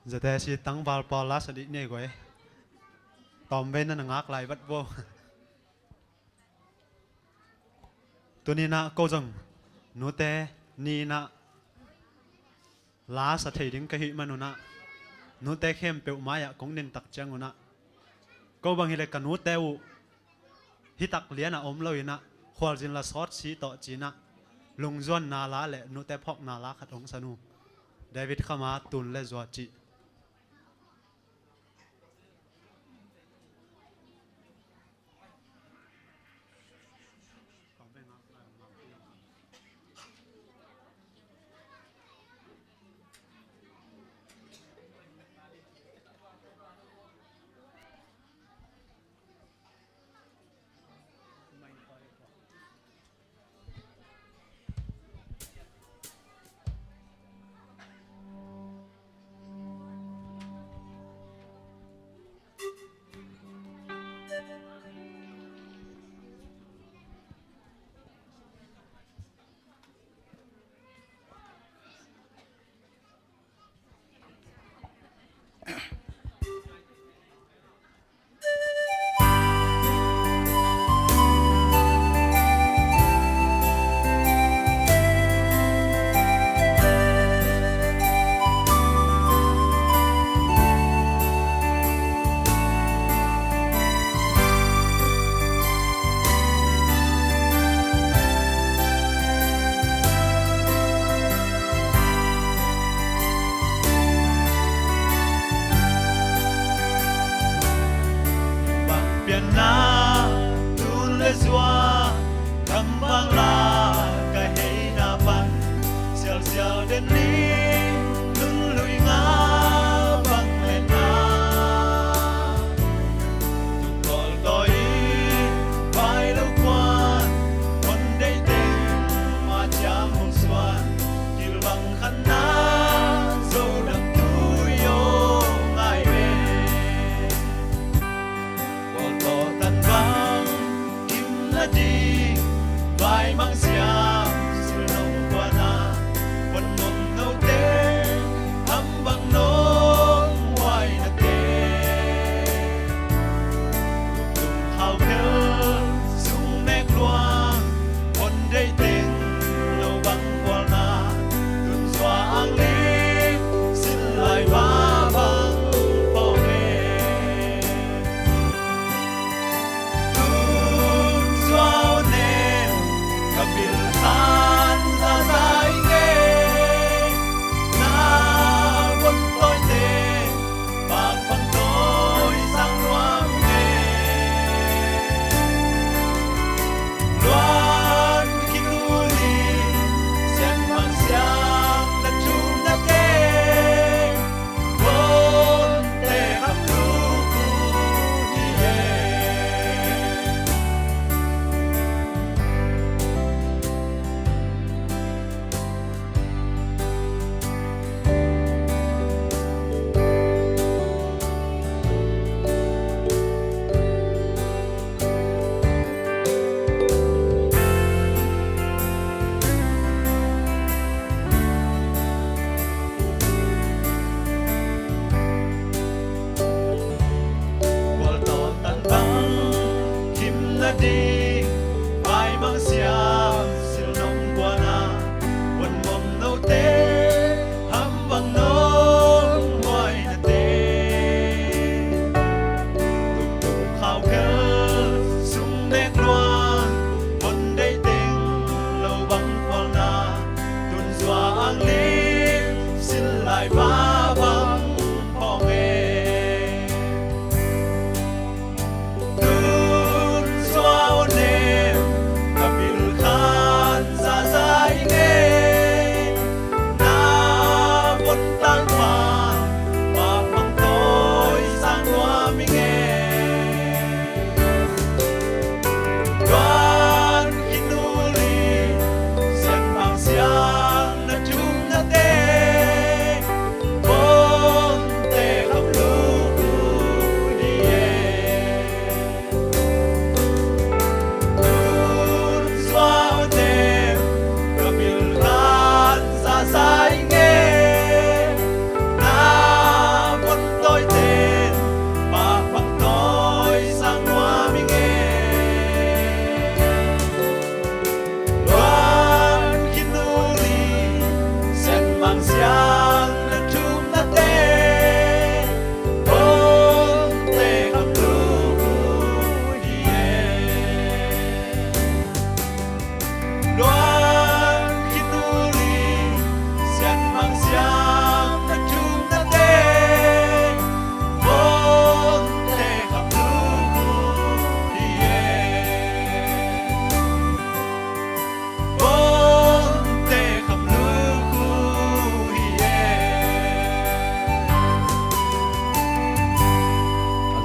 Zate si tangval pawl la sa dih nei guai. Tawm vei na na ngak lai vat bo. Tuninah ko zong nute ninah la sa thei ding ka hih manunah nute khempeuh mai-ah kong nin tak ciangunah ko bang hileh ka nute uh hitak lianah om loinah khualzin la sawt si tawh cinah lungzuanna la le nute phawkna la khat hong san uh. David Khama, Tun le Zua cih.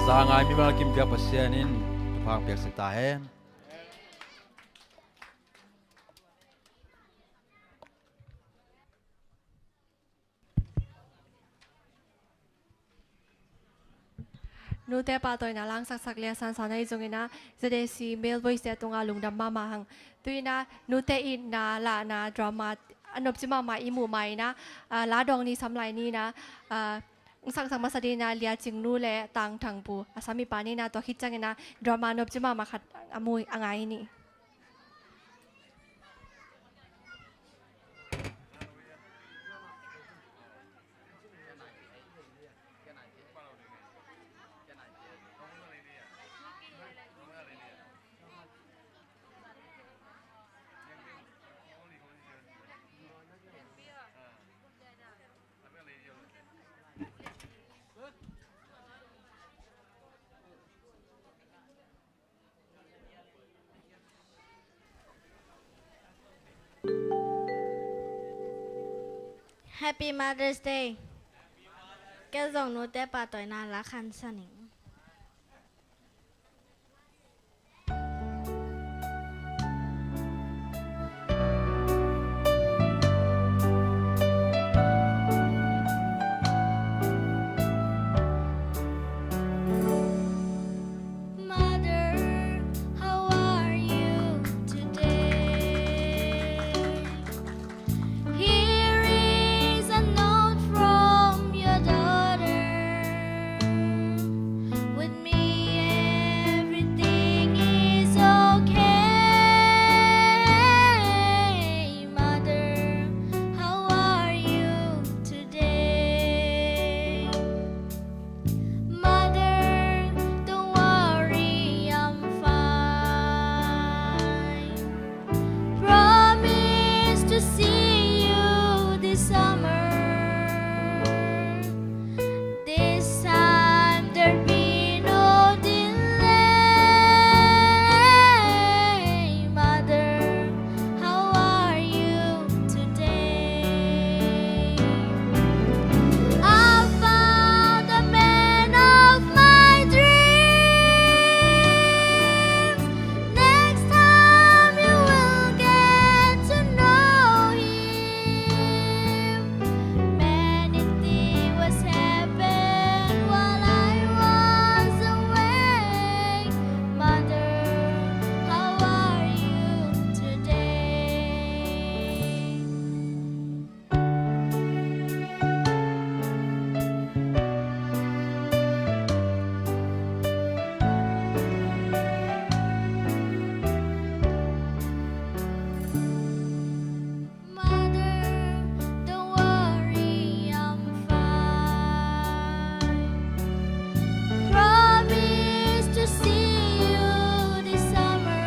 La ngai mimal kim biak Pasian in thupha piaksak ta hen. Nute pahtawina langsaksak le a sansan ahi zongin ah, Z A C Male Voice te tungah lungdam mahmah hang. Tu-in ah nute itna lahna drama a nopci mahmah i muh ma-in ah, ah, la dawng ni sam lai ni-in ah, ah, hong sangsak masa dingin ah Lia Cing Nu le Tang Thang Pu a sam i pa ni-in ah, tua khit ciangin ah drama nopci mahmah khat a mu a ngai ni. Happy Mother's Day. Kei zong nute pahtawina la khat sa ning. Mother, how are you today? Here is a note from your daughter. With me, everything is okay. Mother, how are you today? Mother, don't worry, I'm fine. Promise to see you this summer. This time there'll be no delay. Mother, how are you today? I found the man of my dreams. Next time you will get to know him. Many things was happened while I was away. Mother, how are you today? Mother, don't worry, I'm fine. Promise to see you this summer.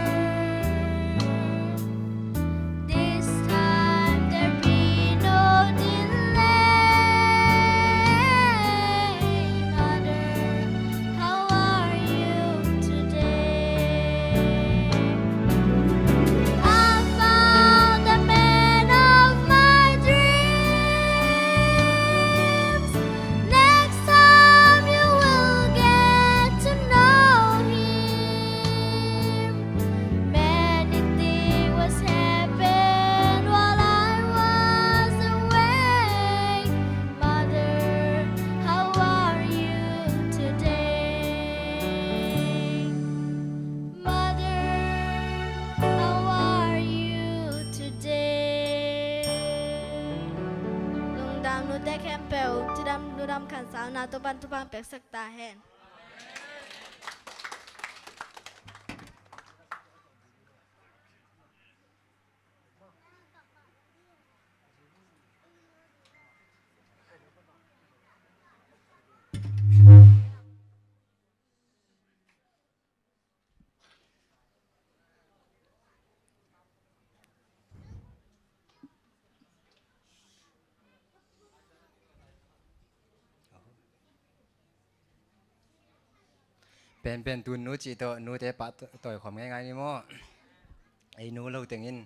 This time there'll be no delay. Mother, how are you today? I found the man of my dreams. Next time you will get to know him. Many things was happened while I was away. Mother, how are you today? Mother, how are you today? Lungdam, nute khempeuh, cidam, lungdam khansauna, Topa'n thupha piaksak ta hen. Penpen tun nu cih tawh nute pahtawi khawm ngeingai ni maw? Ei nu lo teng in.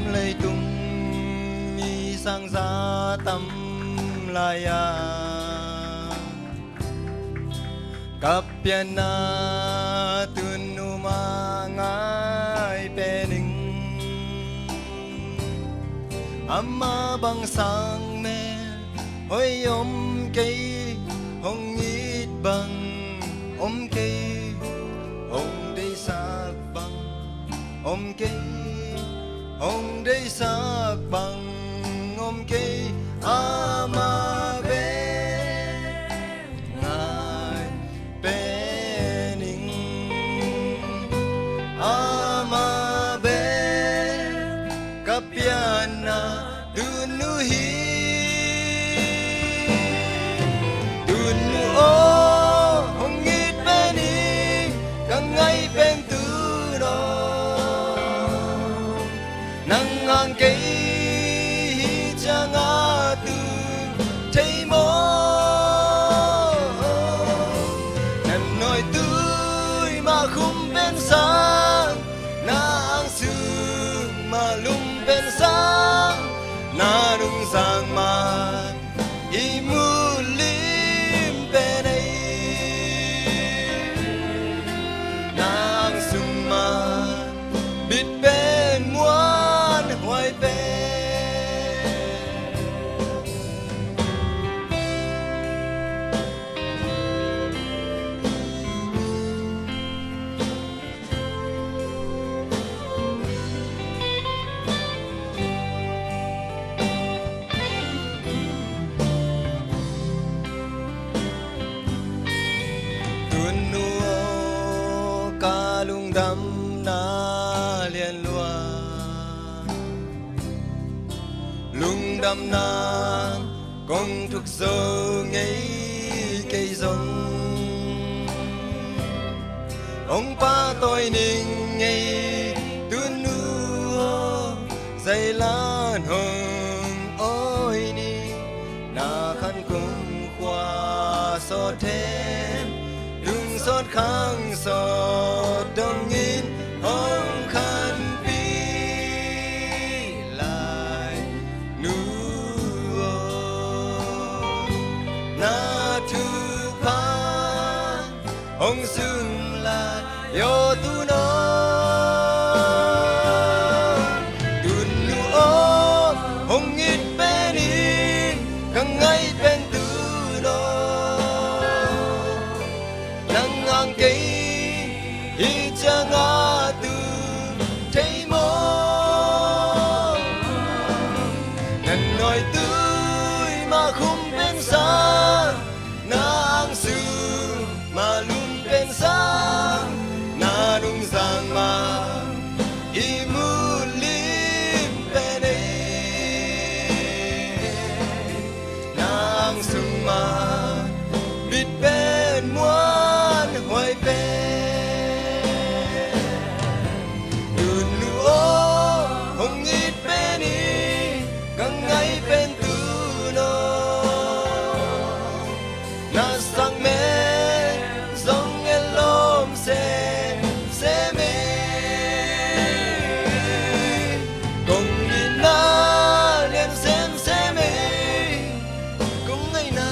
Leitung mi sangza tam lai-a, ka pianna tun nu mah ngai pen ing. Amah bang sang mel hoih om kei, hong it bang om kei, hong deihsak bang om kei, hong deihsak bang om kei, amah bek ngai pen ing. Amah bek ka pianna tun nu hi. Tun nu aw, hong it pen ing, ka ngai pen tun aw. Nang hang kei hi ciangah tun thei maw? Na nawitui mah khum pen sang, na angsung mah lum pen sang, na nungzang mah i mulim pen ei. Na angsung mah bit pen muanhuai pen. Tun nu aw, ka lungdamna lian lua, lungdamna kong thuk zo ngei kei zong, hong pahtawi ning ei tun nu aw. Zailan hong awi ni, na khan kum khua sawt them, lung sawt khang sawt dongin hong khanpih lai nu aw. Na thupha hong zum lai aw tun aw. Tun nu aw, hong it pen ing, ka ngai pen tun aw. Nang hang kei hi ciangah tun thei maw? Na nawitui mah khum pen sang, na angsung mah lum pen sang, na nungzang mah i mulim pen ei. Na angsung mah bit pen muanhuai pen. Tun nu aw, hong it pen ing, ka ngai pen tun aw. Na sang mel zong en lawm semsem ei. Kong itna lian semsem ei. Kong ngaihna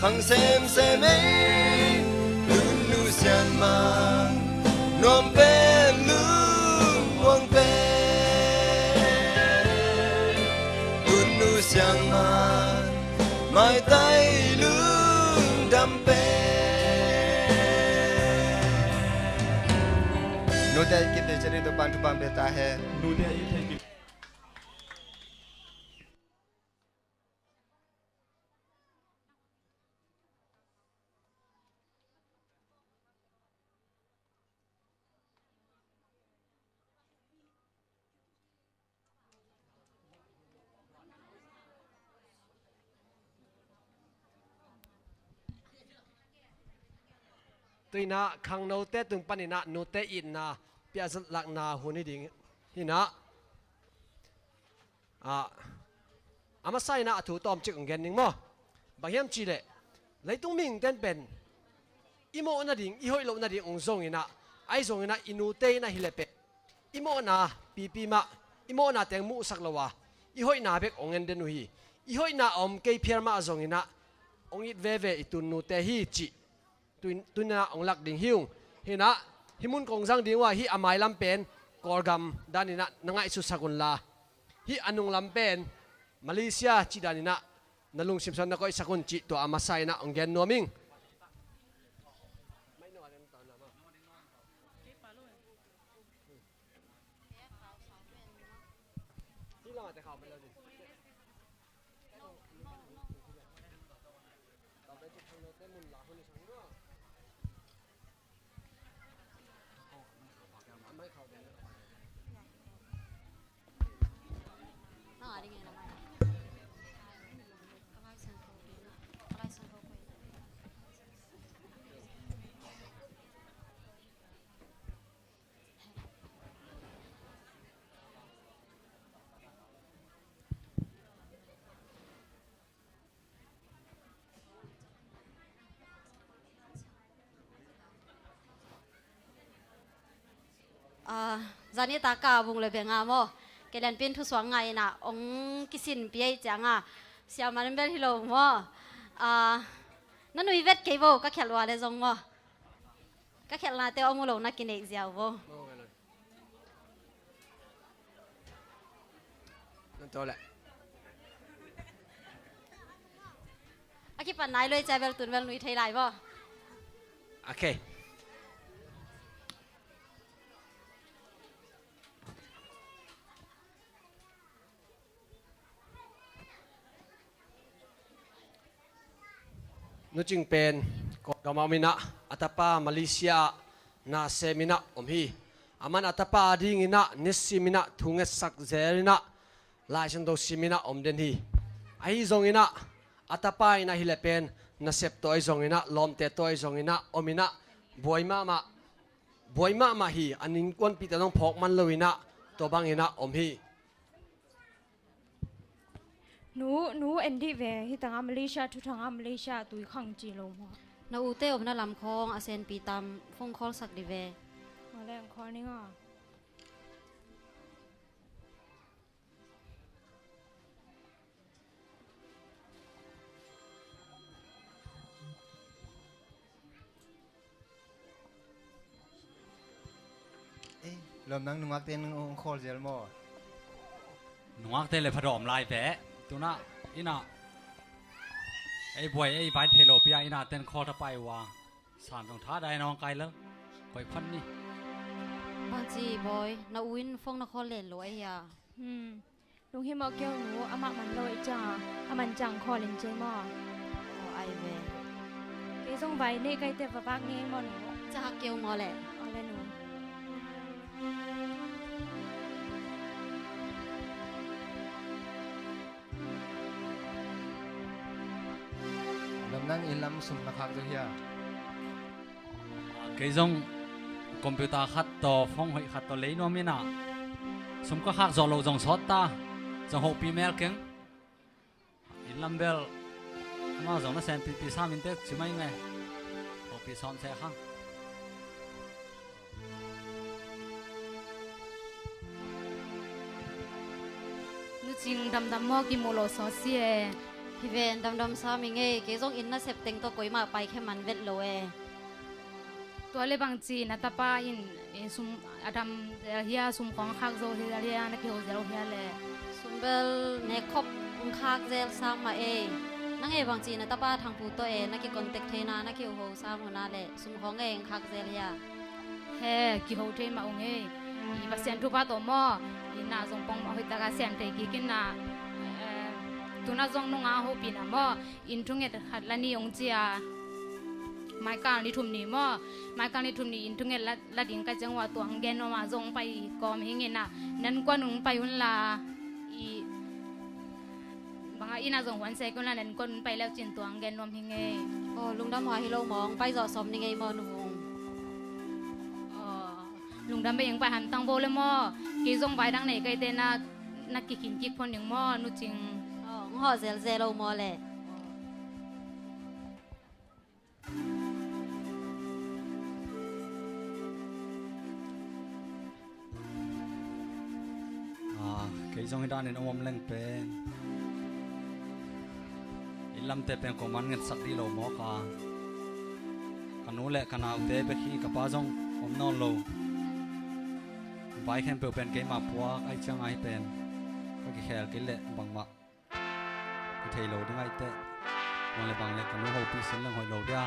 khang semsem ei. Tun nu siangmang nuam pen, lungmuang pen. Tun nu siangmang maitai lungdam pen. Nute a it kim ding ciangin Topa'n thupha pia ta hen. Nute a it kim. Tu-in ah khangnote tung panin ah nute itna piakzat lakna hun hi ding hi-in ah, ah, a masa in ah a thu tawmcik hong gen ning maw? Bang hiam cih leh leitung mihingte'n pen i mawh nading, i hoih loh nading hong zong in ah, ahi zongin ah i nute in ah hi leh pen i mawhna pipi mah i mawhna teng muhsak lo a, i hoihna bek hong en den uh hi. I hoihna a om kei phial mah zongin ah hong it veve i tuunnute hi cih tu-in, tu-in ah hong lak ding hi ung. Hi in ah, hih mun kong zang ding uh a, hih a mailam pen Kawlgam danin ah na ngaihsutsak unla, hih a nunglam pen Malaysia cih danin ah na lungsim sung na koihsak un cih tua a masa in ah hong gen nuam ing. Ah, zani taka bung le benga maw, kei lianpin thusuak ngai in ah hong kisinpih ahih cianga siaman bel hi lo maw. Ah, na nui vet kei vo, ka khialh ua le zong maw. Ka khialhnate om uh lo na kineih ziau vo. A kipan nai luai cia bel tun bel nui thei lai vo. Okay. Nu Cing pen Kawlgam ah om in ah, a tapa Malaysia ah nasem in ah om hi. Aman a tapa a dingin ah nisim in ah thungetsak zel in ah Lai Siangtho sim in ah om den hi. Ahi zongin ah a tapa in ah hi leh pen nasep tawh ahi zongin ah, lawmte tawh ahi zongin ah om in ah, buai mahmah, buai mahmah hi. A innkuanpihte zong phawk man lo in ah tua bangin ah om hi. Nu, nu en dih ve, hi tanga Malaysia, thu tanga Malaysia, tui khang ci lo maw. Na ute omna lam khawng a senpi tam, phone call sak dih ve. Aw le, ong call ning aw. Ei, lawm nang nungakte nang hong call zel maw? Nungakte le pha dawm lai peh. Tunah, innah ei buai, ei bai thei lo pi-a innah ten call tha pai uh a. San zong tha dai na hong kai lel. Koih phan ni. Bangci bawi, na u in phone na call len lo ahi a. Hmm. Lunghimawh kei un nu, amah man lo ahih ciangin a man ciang call in ci maw? Aw, ai ve. Kei zong vai nei kaite va vak ni maw nu? Cahak kei uh maw le? Aw le nu. Lam nang inn lam sum na khak zo hia? Kei zong computer khat tawh, phone hoih khat tawh lei nuam innah sum ka khak zawh loh zong sawt ta, zong hohpi mel keng. Inn lam bel amau zong na senpipi sam in tek ci mai nge. Hohpi sawm seh khang. Nu Cing, damdam maw, kimuh loh sawt si e. Hi ven, damdam sam ing ei, kei zong inn nasep teng tawh koimah paikhe man vet lo e. Tua le bangci na tapa in, eh, sum a dam zel hia, sum khawng a khak zo hi zel hia, na kiho zel hia le? Sum bel nekkhop ong khak zel sam mah ei. Nang ei bangci na tapa Thangpu tawh e, na kicontact theina, na kiho sam huna le, sum khawng e ong khak zel hia? He, kiho thei mah ung ei. I Pasian thupha tawh maw, i na zong pongmawh hoihtaka sem thei kik innah, eh, tunah zong nunga hopihna maw, inn thunget khat la ni ong ci a. Maikal ni thum ni maw, maikal ni thum ni inn thunget la, la ding ka ciang uh a, tua ong gen nuam a, zong pai kawm hi ing innah, na innkuan ung pai unla, i banga innah zong huan sek unla, na innkuan ung pai leucin tua ong gen nuam hi ing ei. Aw, lungdam huai hi lo maw, ong pai zawh sawm ni ing ei maw nu vung? Aw, lungdam bei ing, pai hamtang bo le maw. Kei zong vai dang nei kaite na, na kikhin kik phon ning maw, Nu Cing? Aw, ong hawh zelzel lo maw le? Ah, Kei zong hih danin om om leng pen i lamte pen kuaman ngetsak dih lo mawk a, ka nu le ka naute bek hi, ka pa zong om nawn lo. Vai khempeuh pen keimah puak ahih ciangin hih pen ka kikhel kei leh bangmah ka thei lo ding ahih teh, bang le bang le ka nu hopih sin leng hoih lo dia.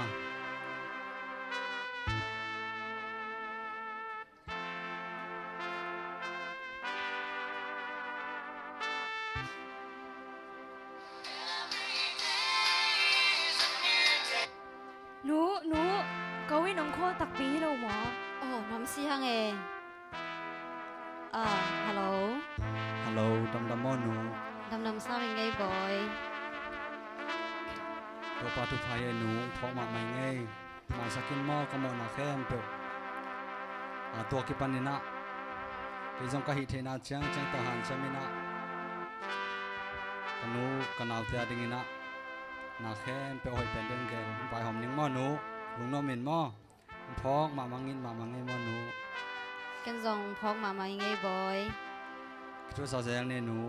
Nu, nu, ko in hong call takpi hi lo maw? Oh, nuam si hang e. Ah, hello. Hello, damdam maw nu? Damdam sam ing ei bawi. Topa thupha hi e nu, phawk mahmah ing ei. Maisak in maw, ka mawhna khempeuh. A, tua kipan in ah kei zong ka hih theihna ciangciang tawh hanciam in ah ka nu ka naute a ding in ah na khempeuh hoih pen ding gel vaihawm ning maw nu. Lungnuam in maw. Phawk mahmah ing, it mahmah ing ei maw nu. Ken zong phawk mahmah ing ei bawi. Ka thu sa zel ni nu.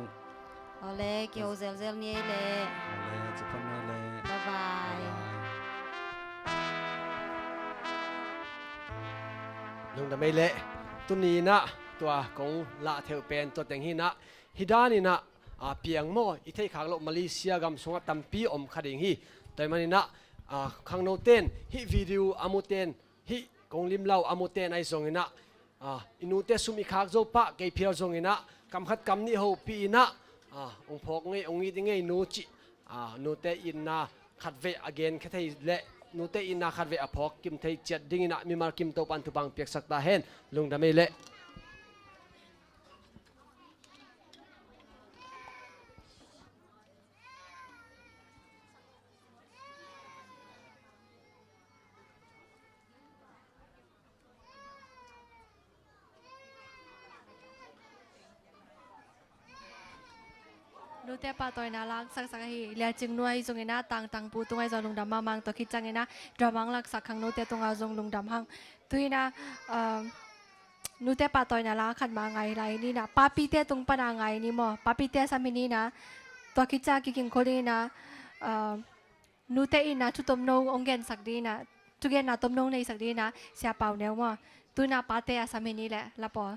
Awle, kiho zelzel ni ei leh. Awle, ci phot ni ei leh. Bye bye. Bye bye. Lungdam ei leh. Tuni in ah tua kong lah theuh pen tua teng hi in ah, hih dan in ah, a, piang maw, i theih khak loh Malaysia gam sungah tampi om kha ding hi. Tua ahih man in ah, a, khangno ten hih video a mu ten, hih kong limlau a mu ten ahi zong in ah, a, i nute sum i khak zo pah kei phial zong in ah, kam khat kam nih hopih in ah, a, hong phawk ing ei, hong it ing ei nu cih, a, nute itna khatvei a genkhia thei leh nute itna khatvei a phawk kim thei ciat ding in ah mimal kim Topa'n thupha hong piaksak ta hen. Lungdam ei leh. Nute pahtawina laksaksak ahi Lian Cing nu ahi zong in ah, Tangtang Pu tung ahi zong lungdam mahmah ing. Tua khit ciang in ah drama laksak khangnote tungah zong lungdam hang. Tu in ah, um, nute pahtawina la khat mah ngai lai ni in ah, papite tung pan ah ngai ni maw. Papite a sam hi ni in ah, tua khit ciang a kiging khol in ah, um, nute itna thu tomno hong gensak ding in ah, thugenna tomno hong neisak ding in ah, Sia Pau Neu maw. Tu in ah pate a sam hi ni leh, la pawl.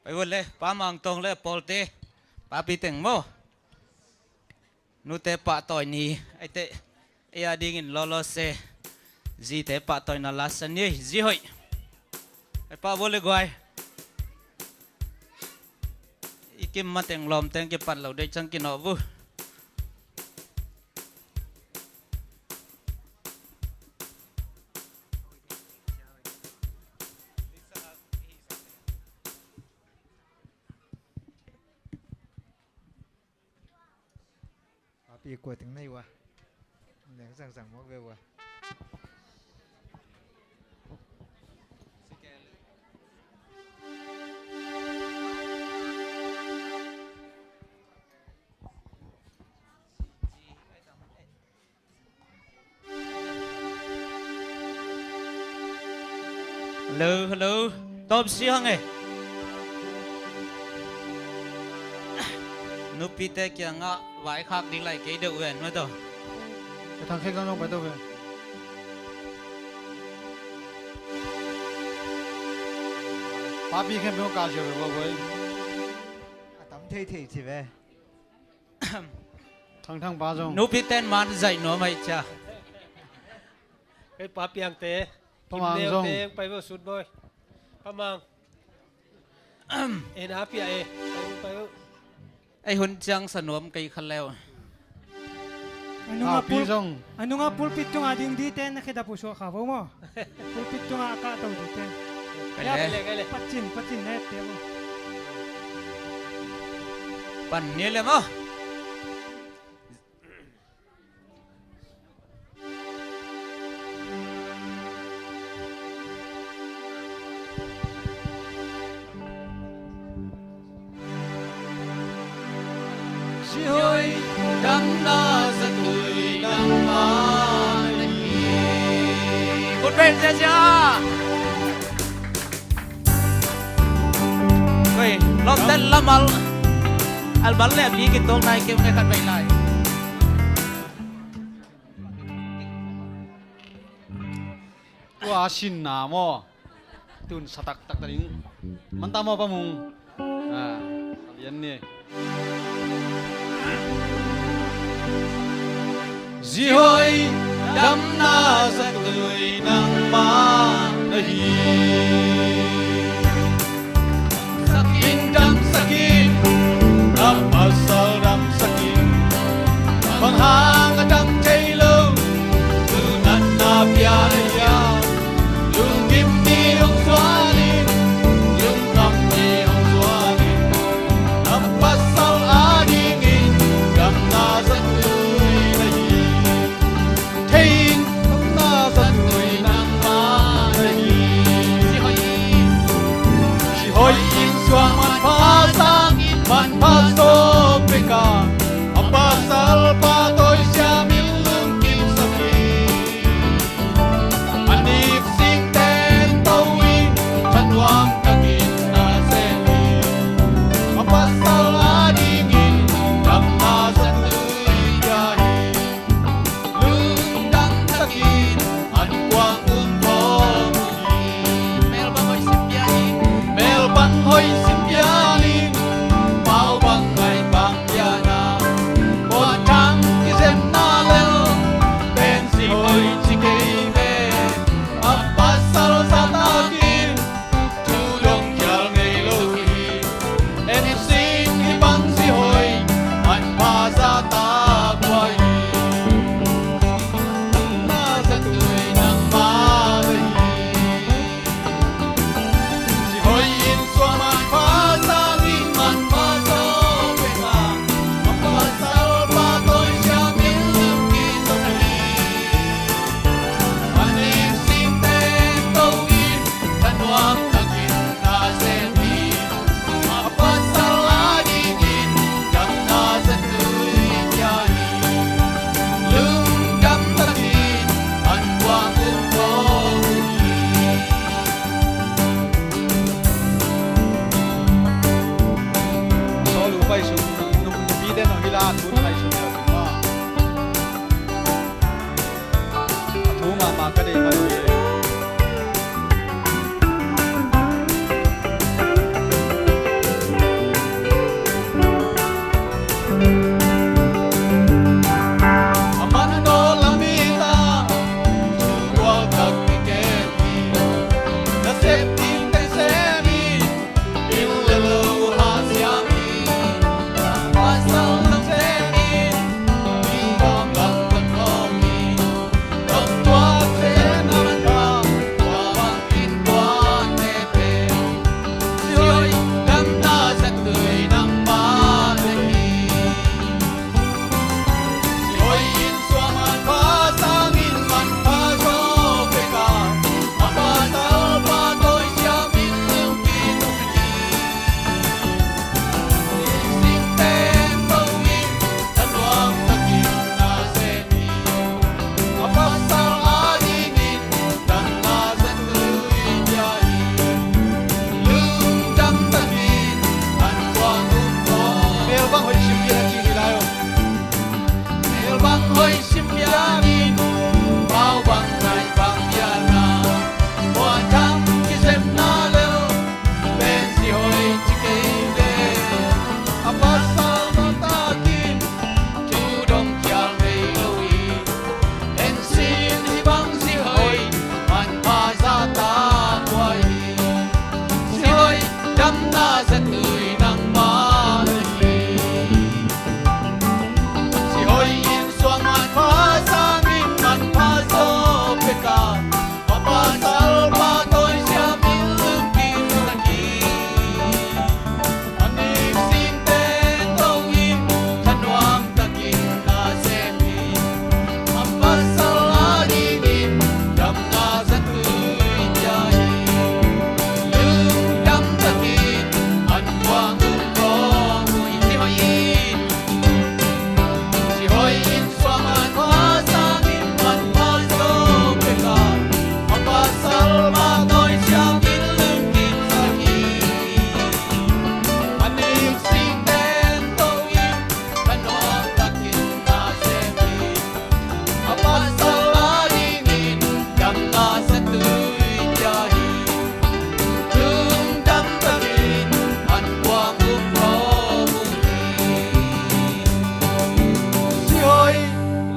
Pai vua le, Pa Mang Tong le pawlte, papi teng maw. Nute pahtawi ni, ahih teh, ei a dingin lawlaw se, zite pahtawina la sa ni, zi hoih. Pai pah vua le guai. I kim mateng lawmteng kipan lo deih ciang kinawh vua. Papi kua teng nei ua. Neng zangzang mawk ve ua. Hello, hello. Tawm si hang e. Nupite kiangah vaikhak ding lai kei deuh ven mah tawh. Ka thang khe gang nong pai tawh ve. Papi khen peuh ka sia ve, bawi. A tam thei thei ci ve. Thangthang pa zong. Nupi ten man zaih nuam aih cia. Hei, Pa Piangte. Pa Mang zong. Pai vo sut boy. Pa Mang. En a pia e. Pai vo, pai vo. Ei hun ciang sa nuam kei kha leu. A nunga pul-, a nunga pulpit tunga ding dite na khedap uh suak kha vo maw. Pulpit tunga a kahto dite. Kai le. Kai le, kai le. Pacin, pacin ne te maw. Pan ni le maw. Hoi, damna zatui nangmah na hi. Khut beng ziazia. Hoi, lawmte lamal. Albal le a mi kituak nai keu ngai khat vei lai. Tua a sinna maw? Tun sa taktak ta ding. Man ta maw, Pa Mung? Ah, a lian ni. Zi hoi, damna zatui nangmah na hi. Damsak in, damsak in, a pasal damsak in. Bang hang a dam thei lo, tu natna pia na hiam? Lungkim ni hong zuan in, lungkham ni hong zuan in. A pasal a dingin damna zatui na hi. Thei in, damna zatui nangmah na hi. Zi hoi in, zi hoi in suang manpha sang in, manpha sawm pek a, a pasal pa tawi siam in lungkimsak hi. A nik singten to in, thanuam takin na sem hi. A pasal a dingin damna zatui pia hi. Lungdam takin an kuang um khawm uh hi. Melbang hoih sim pia in. Melbang hoih sim pia in. Pau bang ngai bang pia na. Pawt thang kizemna lel pen zi hoi ci kei ve. A pasal zahtakin thu dong khial ngei lo hi. En sing hi bang zi hoi, manpha zahtak huai hi. Damna zatui nangmah na hi. Zi hoi in suang manpha sang in, manpha sawm pek a, a pasal pa tawi siam in lungkimsak hi. A nik singten to in, thanuam takin na sem hi. A pasal a dingin damna zatui pia hi. Lungdam takin an kuang um khawm uh hi. Sawl uh pai sung, num, nupite nong hi la, tun pai sung, a thu mahmah ka deih man uh hi. A man nawl a mi ta, thu gual tak kigen hi. Nasep ding teng sem hi. Bil le lo ha siam hi. Pasal nasep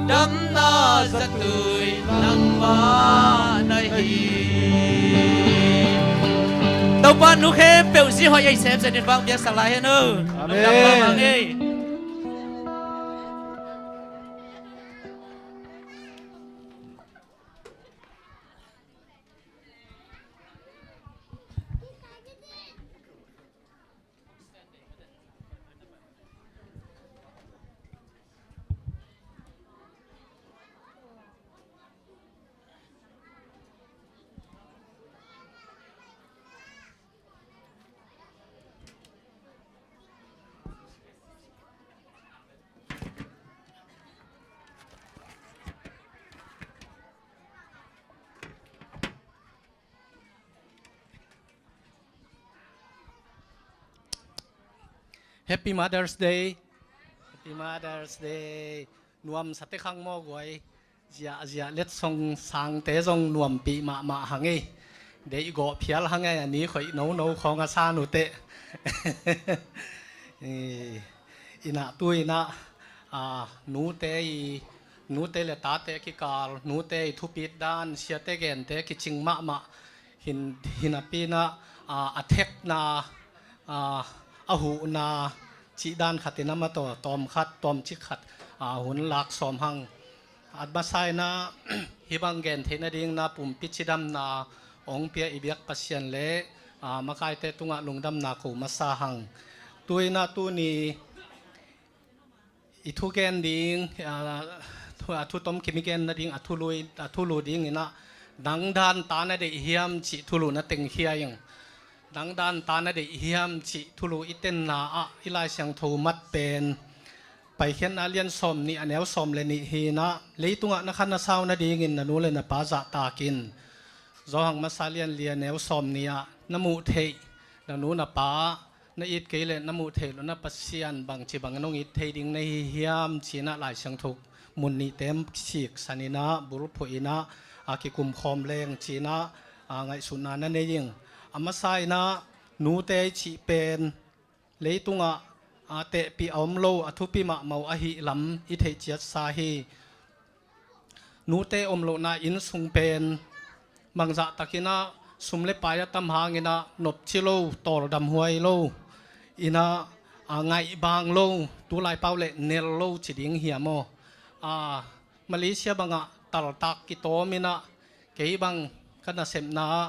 Damna zatui nangmah na hi. Topa nu khempeuh zi hoih ei sem zen in vang biaksa lai hen o. Amen. Lungdam mahmah ei. Happy Mother's Day. Happy Mother's Day. Nuamsa te khang maw guai. Ziahziah letsong sangte zong nuampih mahmah hang ei. Deih gawh phial hang ei, a ni khoih nono khawng a san uh teh. Inah tu inah, a, nute i, nute le tate kikal, nute i thupit dan, siate gente kicing mahmah. Hin, hinapi inah, a, a thekna, a, a huhna cih dan khat inah mataw, tawm khat, tawm cik khat, a, hun lak sawm hang. A masa inah, hih bang gen theih nading inah pumpi cidamna hong pia i biak Pasian le, a, makaite tungah lungdamna ko masa hang. Tu inah tuni i thugen ding, a, thu, a thutom kim i gen nading, a thulu, a thulu ding inah, nang dan ta na deih hiam cih thulu na tengkhia ing. Nang dan ta na deih hiam cih thulu i tenna ah i Lai Siangtho mat pen Paikhiatna lian sawm nih a neu sawm le nih hi inah, leitungah na khan na sau nadingin na nu le na pa zahtak in. Johan masa lian li a neu sawm nih ah na muh theih na nu na pa, na it kei le na muh theih lo na Pasian bangci bangin hong it thei ding na hi hiam ci inah Lai Siangtho mun nihte siksan inah, bulphuh inah, a, kikumkhawm leng ci inah, a, ngaihsutna na nei ing. A masa inah nute i cih pen leitungah, a, tehpih a om lo, a thupi mahmah uh ahih lam i theih ciatsa hi. Nute om lohna inn sung pen bangzah tak inah sum le pai a tam hang inah nopci lo, tawldam huai lo inah, a, ngaihbang lo, tu laipau le nel lo ci ding hiam aw. A, Malaysia bangah taltak kitawm inah, kei bang ka nasepna ah,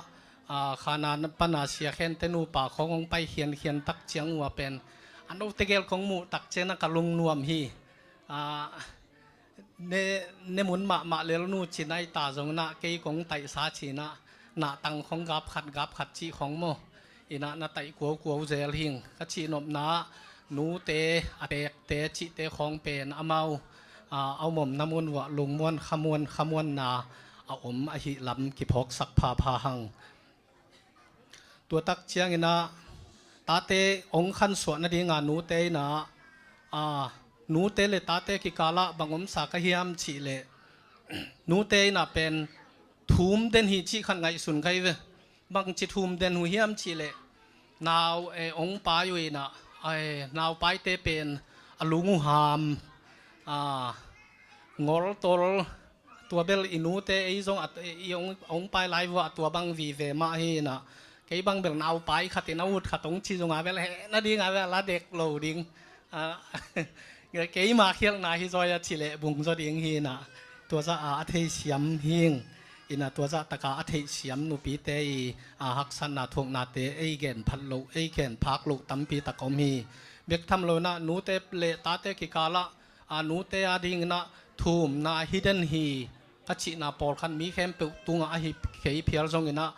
a, khana pana sia khente nupa khawng hong pai khiankhian tak ciang uh a pen, a note gel kong muh tak ciang a ka lungnuam hi. A, ne, ne mun mahmah lel nu ci nai ta zong inah kei kong taihsa ci inah, nahtang khawng gap khat gap khat cih khawng maw. Inah na taih kuaukuau zel hing. Ka cihnopna ah nute, a tekte cihte khawng pen amau, a, a om omna mun uah lungmuan khamuan khamuanna a om ahih lam kiphawksak phapha hang. Tua tak ciang inah tate hong khansuah nadinga nute inah, a, nute le tate kikalah bang omsa ka hiam cih leh, nute inah pen thum den hi cih khat ngaihsun ka hi ve. Bangci thum den uh hiam cih leh, nau, eh, hong pai uh inah, eh, naupaite pen a lung uh ham, a, ngoltol, tua bel i nute ei zong a, i hong, hong pai lai uh a tua bang vive mah hi inah, kei bang bel naupai khat in a ut khat hong ci zong a bel heh nading a bel a la dek lo ding. A, keima khialhna hi zaw a cih leh bung zaw ding hi inah, tua zah a, a theisiam hing. Inah tua zah taka a theihsiam nupite i, a, haksatna thuaknate ei gen phat loh, ei gen phak loh tampi tak om hi. Bek tham lo inah nute le tate kikalah, a, nute a ding inah thumna hi den hi ka cihna pawlkhat mi khempeuh tungah ahi kei phial zong inah,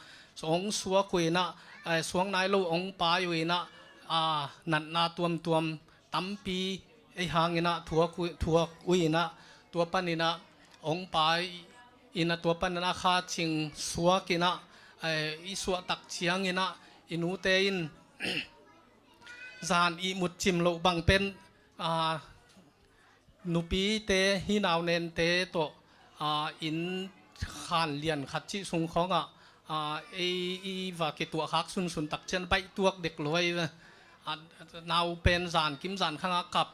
hong suak uh inah, eh, suak nai lo hong pai uh inah, a, natna tuamtuam tampi ei hang inah thuak uh, thuak uh inah, tua pan inah hong pai inah, tua pan inah kha cing suak inah, eh, i suah tak ciang inah i nute in zan ihmut cim loh bang pen, a, nupite, hih naunente tawh, a, inn khan lian khat cih sung khawngah, a, ei i va kituahkhak sunsun tak ciang baih tuak dek lo ahi ve. A, nau pen zan kim zan khangah kap,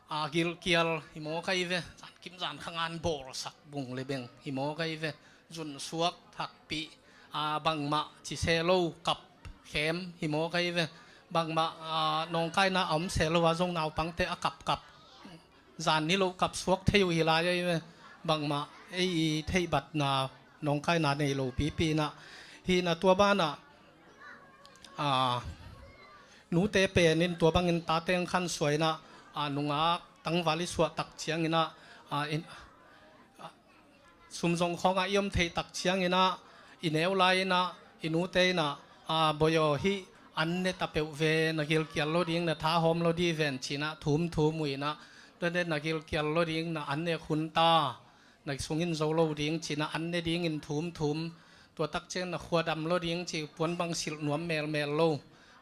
a, gilkial hi maw ka hi ve. Zan Kimzan khangan bawlsak bung le beng hi mawk ahi ve. Zunsuak thakpih, a, bangmah ci se lo, kap khem hi mawk ahi ve. Bangmah, a, nawngkaina a om se lo a zong naupangte a kapkap, zan ni lo kap suak thei uh hi lai ahi ve. Bangmah ei i theihbatna nawngkaina nei lo pipi inah, hi inah tua banah, a, nute pen in tua bangin tate ang khan suah inah, a, nungak tangval i suah tak ciang inah, a, in, a, sum zong khawngah i om theih tak ciang inah, i neu lai inah i nute inah, a, boi aw, hih an ne ta peuh ve, na gilkial lo ding, na tha hawm lo ding ven ci inah thum thum uh inah, tua ne na gilkial lo ding, na an ne khun ta, na sungin zo lo ding ci inah an ne dingin thum thum. Tua tak ciang na khua dam lo ding ci, puan bang silh nuam melmel lo,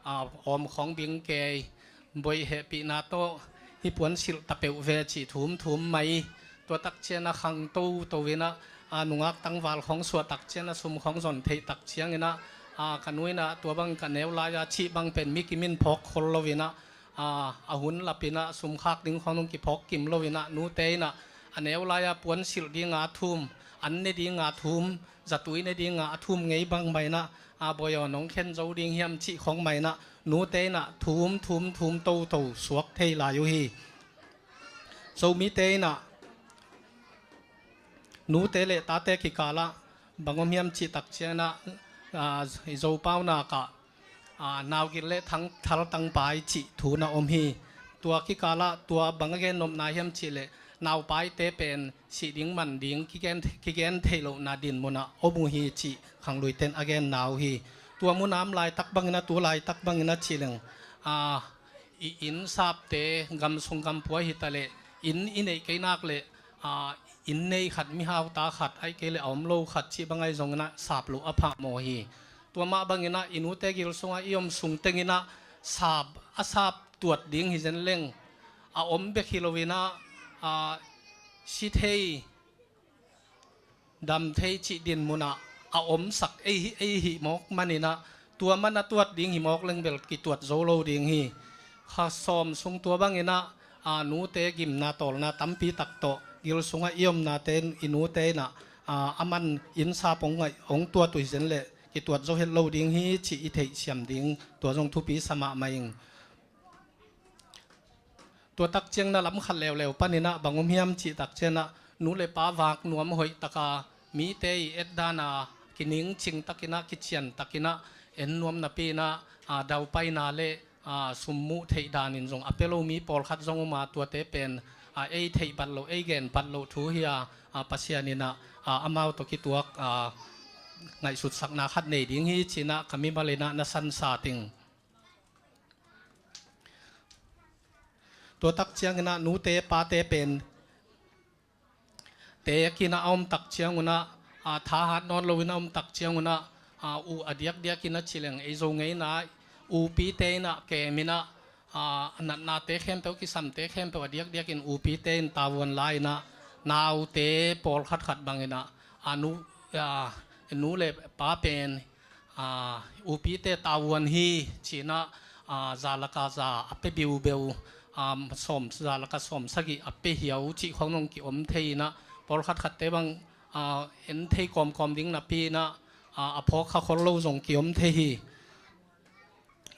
a, awm khawng bing kei, boi hehpihna tawh hih puan silh ta peuh ve ci thum thum mai. Tua tak ciang a khang toto inah, a, nungak tangval khawng suah tak ciang a sum khawng zon theih tak ciang inah, a, ka nu inah tua bang ka neu lai a cih bang pen mi kimin phawk khol lo inah, a, a hun lap inah sum khak ding khawng nung kiphawk kim lo inah nute inah a neu lai a puan silh dinga thum, an ne dinga thum, zatui ne dinga a thum ngei bang mah inah, a, boi aw, nong khen zo ding hiam cih khawng mah inah nute inah thum thum thum toto suak thei lai uh hi. Zomite inah nute le tate kikalah bang om hiam cih tak ciang inah, a, i Zopau nak ah, a, naugil le thang, thaltang pai cih thu na om hi. Tua kikalah tua bang a gen nopna hiam cih leh, naupaite pen sih ding man ding kigen, kigen theih lohna din munah om uh hi cih khangluite in a genna uh hi. Tua munah om laitak bang inah, tu laitak bang inah cih leng, a, i inn sapte, gam sung gam pua hi ta leh, inn i neih kei nak leh, a, inn nei khat, mihau ta khat, ahih kei leh a om lo khat cih bang ahi zong inah sap loh a phamawh hi. Tua mah bang inah i nute gil sungah i om sung teng inah sap, a sap tuat ding hi zen leng, a om bek hi lo inah, a, si thei, dam thei cih din munah a omsak ei, ei hih mawk man inah, tua man a tuat ding hi mawk leng bel kituat zo lo ding hi. Kha sawm sung tua bang inah, a, nute gimna tawlna tampi tak tawh gil sungah i omnate in i nute inah, a, a man inn sap hong ngaih, hong tuat uh hi zen leh kituat zo het lo ding hi cih i theihsiam ding, tua zong thupi sa mahmah ing. Tua tak ciang inah lam khat leuleu pan inah bang om hiam cih tak ciang inah, nu le pa vak nuam hoih taka mite i etdana kiningcing tak inah, kician tak inah en nuam napi inah, a, daupaina le, a, sum muh theih danin zong a pia lo mi pawlkhat zong om a, tuate pen, a, ei theih bat loh, ei gen bat loh thu hi a, a, Pasian inah, a, amau tawh kituak, a, ngaihsutsakna khat nei ding hi ci inah ka mimal inah na sansa ting. Tua tak ciang inah nute pate pen teek inah a om tak ciang unah, a, thahat nawn lo inah om tak ciang unah, a, uh a diakdiak inah ci leng ei Zo ngeina upite inah kem inah, a, a natnate khempeuh, kisamte khempeuh a diakdiakin upite in tavuan la inah, naute pawlkhat khat bang inah, a, nu, a, nu le pa pen, a, upite tavuan hi ci inah, a, za laka za a pia biubeu, a, sawm, za laka sawm sagih a pia hiau cih khawng nong kiom thei inah, pawlkhat khatte bang, a, en thei kawmkawm ding napi inah, a, a phawk kha khol lo zong kiom thei hi.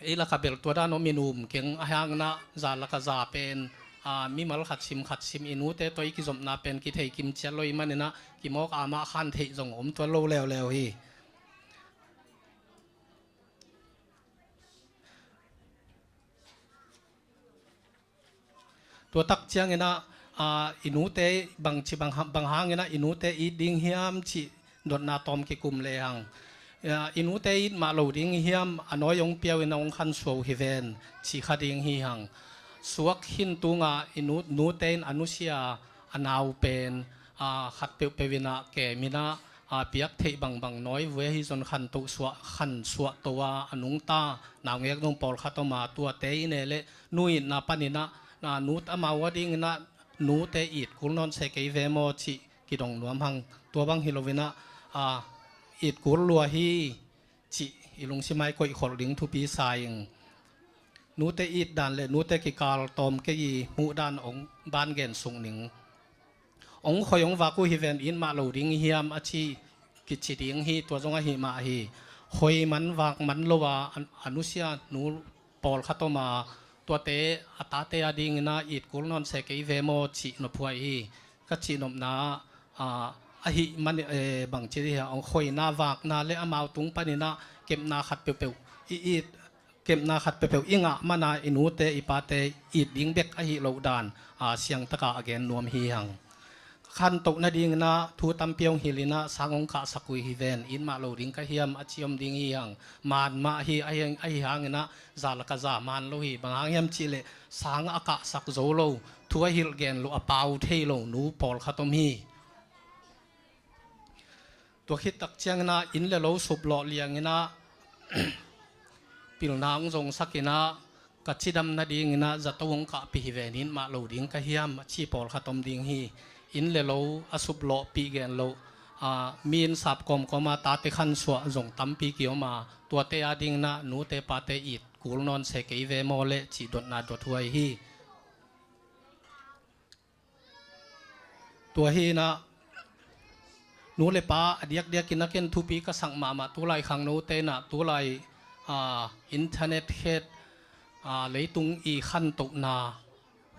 Ei laka bel tua dan om in um keng, ahih hang inah za laka za pen, a, mimal khat sim khat sim i nute tawh i kizopna pen kithei kim ciat lo ih man inah kimawk a mah khan theih zong om tuan lo leuleu hi. Tua tak ciang inah, a, i nute bangci bang ha-, bang hang inah i nute it ding hiam cih dotna tawm kikum lehang, a, i nute it mah lo ding hiam, a nawi hong piau inah hong khansuah uh hi ven ci kha ding hi hang. Suak khin tungah i nu, nute in a nusia a nau pen, a, khat peuhpeuh inah kem inah, a, piak theih bangbang nawi vua hi zon khantoh suah, khansuah to a, a nungta naungek zong pawlkhat om a, tuate i ne leh nu itna pan inah, a, nu amau a ding inah nute it kul nawn se kei ve maw cih kidong nuam hang. Tua bang hi lo inah, a, it kul lua hi cih i lungsim ah i koih kholh ding thupi sa ing. Nute it dan le nute kikal tawm kei i hmuh dan hong ban gen suk ning. Ong khoi ong vak uh hi ven, it mah lo ding hiam a ci kici ding hi. Tua zong ahi mah hi. Khoi man vak man lo a, a, a nusia nu pawlkhat om a, tuate a tate a dingin ah it kul nawn se kei ve maw cih nophuai hi. Ka cihnopna ah, ahi man, eh, bangci dih a, ong khoina vakna le amau tung panin ah kepna khat peuhpeuh i it, kepna khat peuhpeuh i ngah mana i nute i pate it ding bek ahi loh dan, ah, siangtaka a gen nuam hi hang. Khantoh nadingin ah thu tampi ong hilhin ah sang ong kahsak uh hi ven, it mah lo ding ka hiam a ci om ding hi hang. Man mah hi, ahi, ahi hangin ah za laka za man lo hi. Bang hang hiam cihleh sang a kahsak zo lo, thu a hilh gen lo, a pau thei lo nu pawlkhat om hi. Tua khit tak ciangin ah inn le lo suplawh liangin ah pilna ong zongsakin ah ka cidam nadingin ah zato ong kahpih hi ven, it mah lo ding ka hiam a ci pawlkhat om ding hi. Inn le lo a suplawhpih gen lo, ah, mi inn sap kawmkawm a tate khansuah zong tampi kiom a, tuate a dingin ah nute pate it kul nawn se kei ve maw leh cih dotna dothuai hi. Tua hi in ah nu le pa a diakdiakin ah ken thupi ka sak mahmah, tulai khangnote in ah tulai, ah, internet khet, ah, leitung i khantohna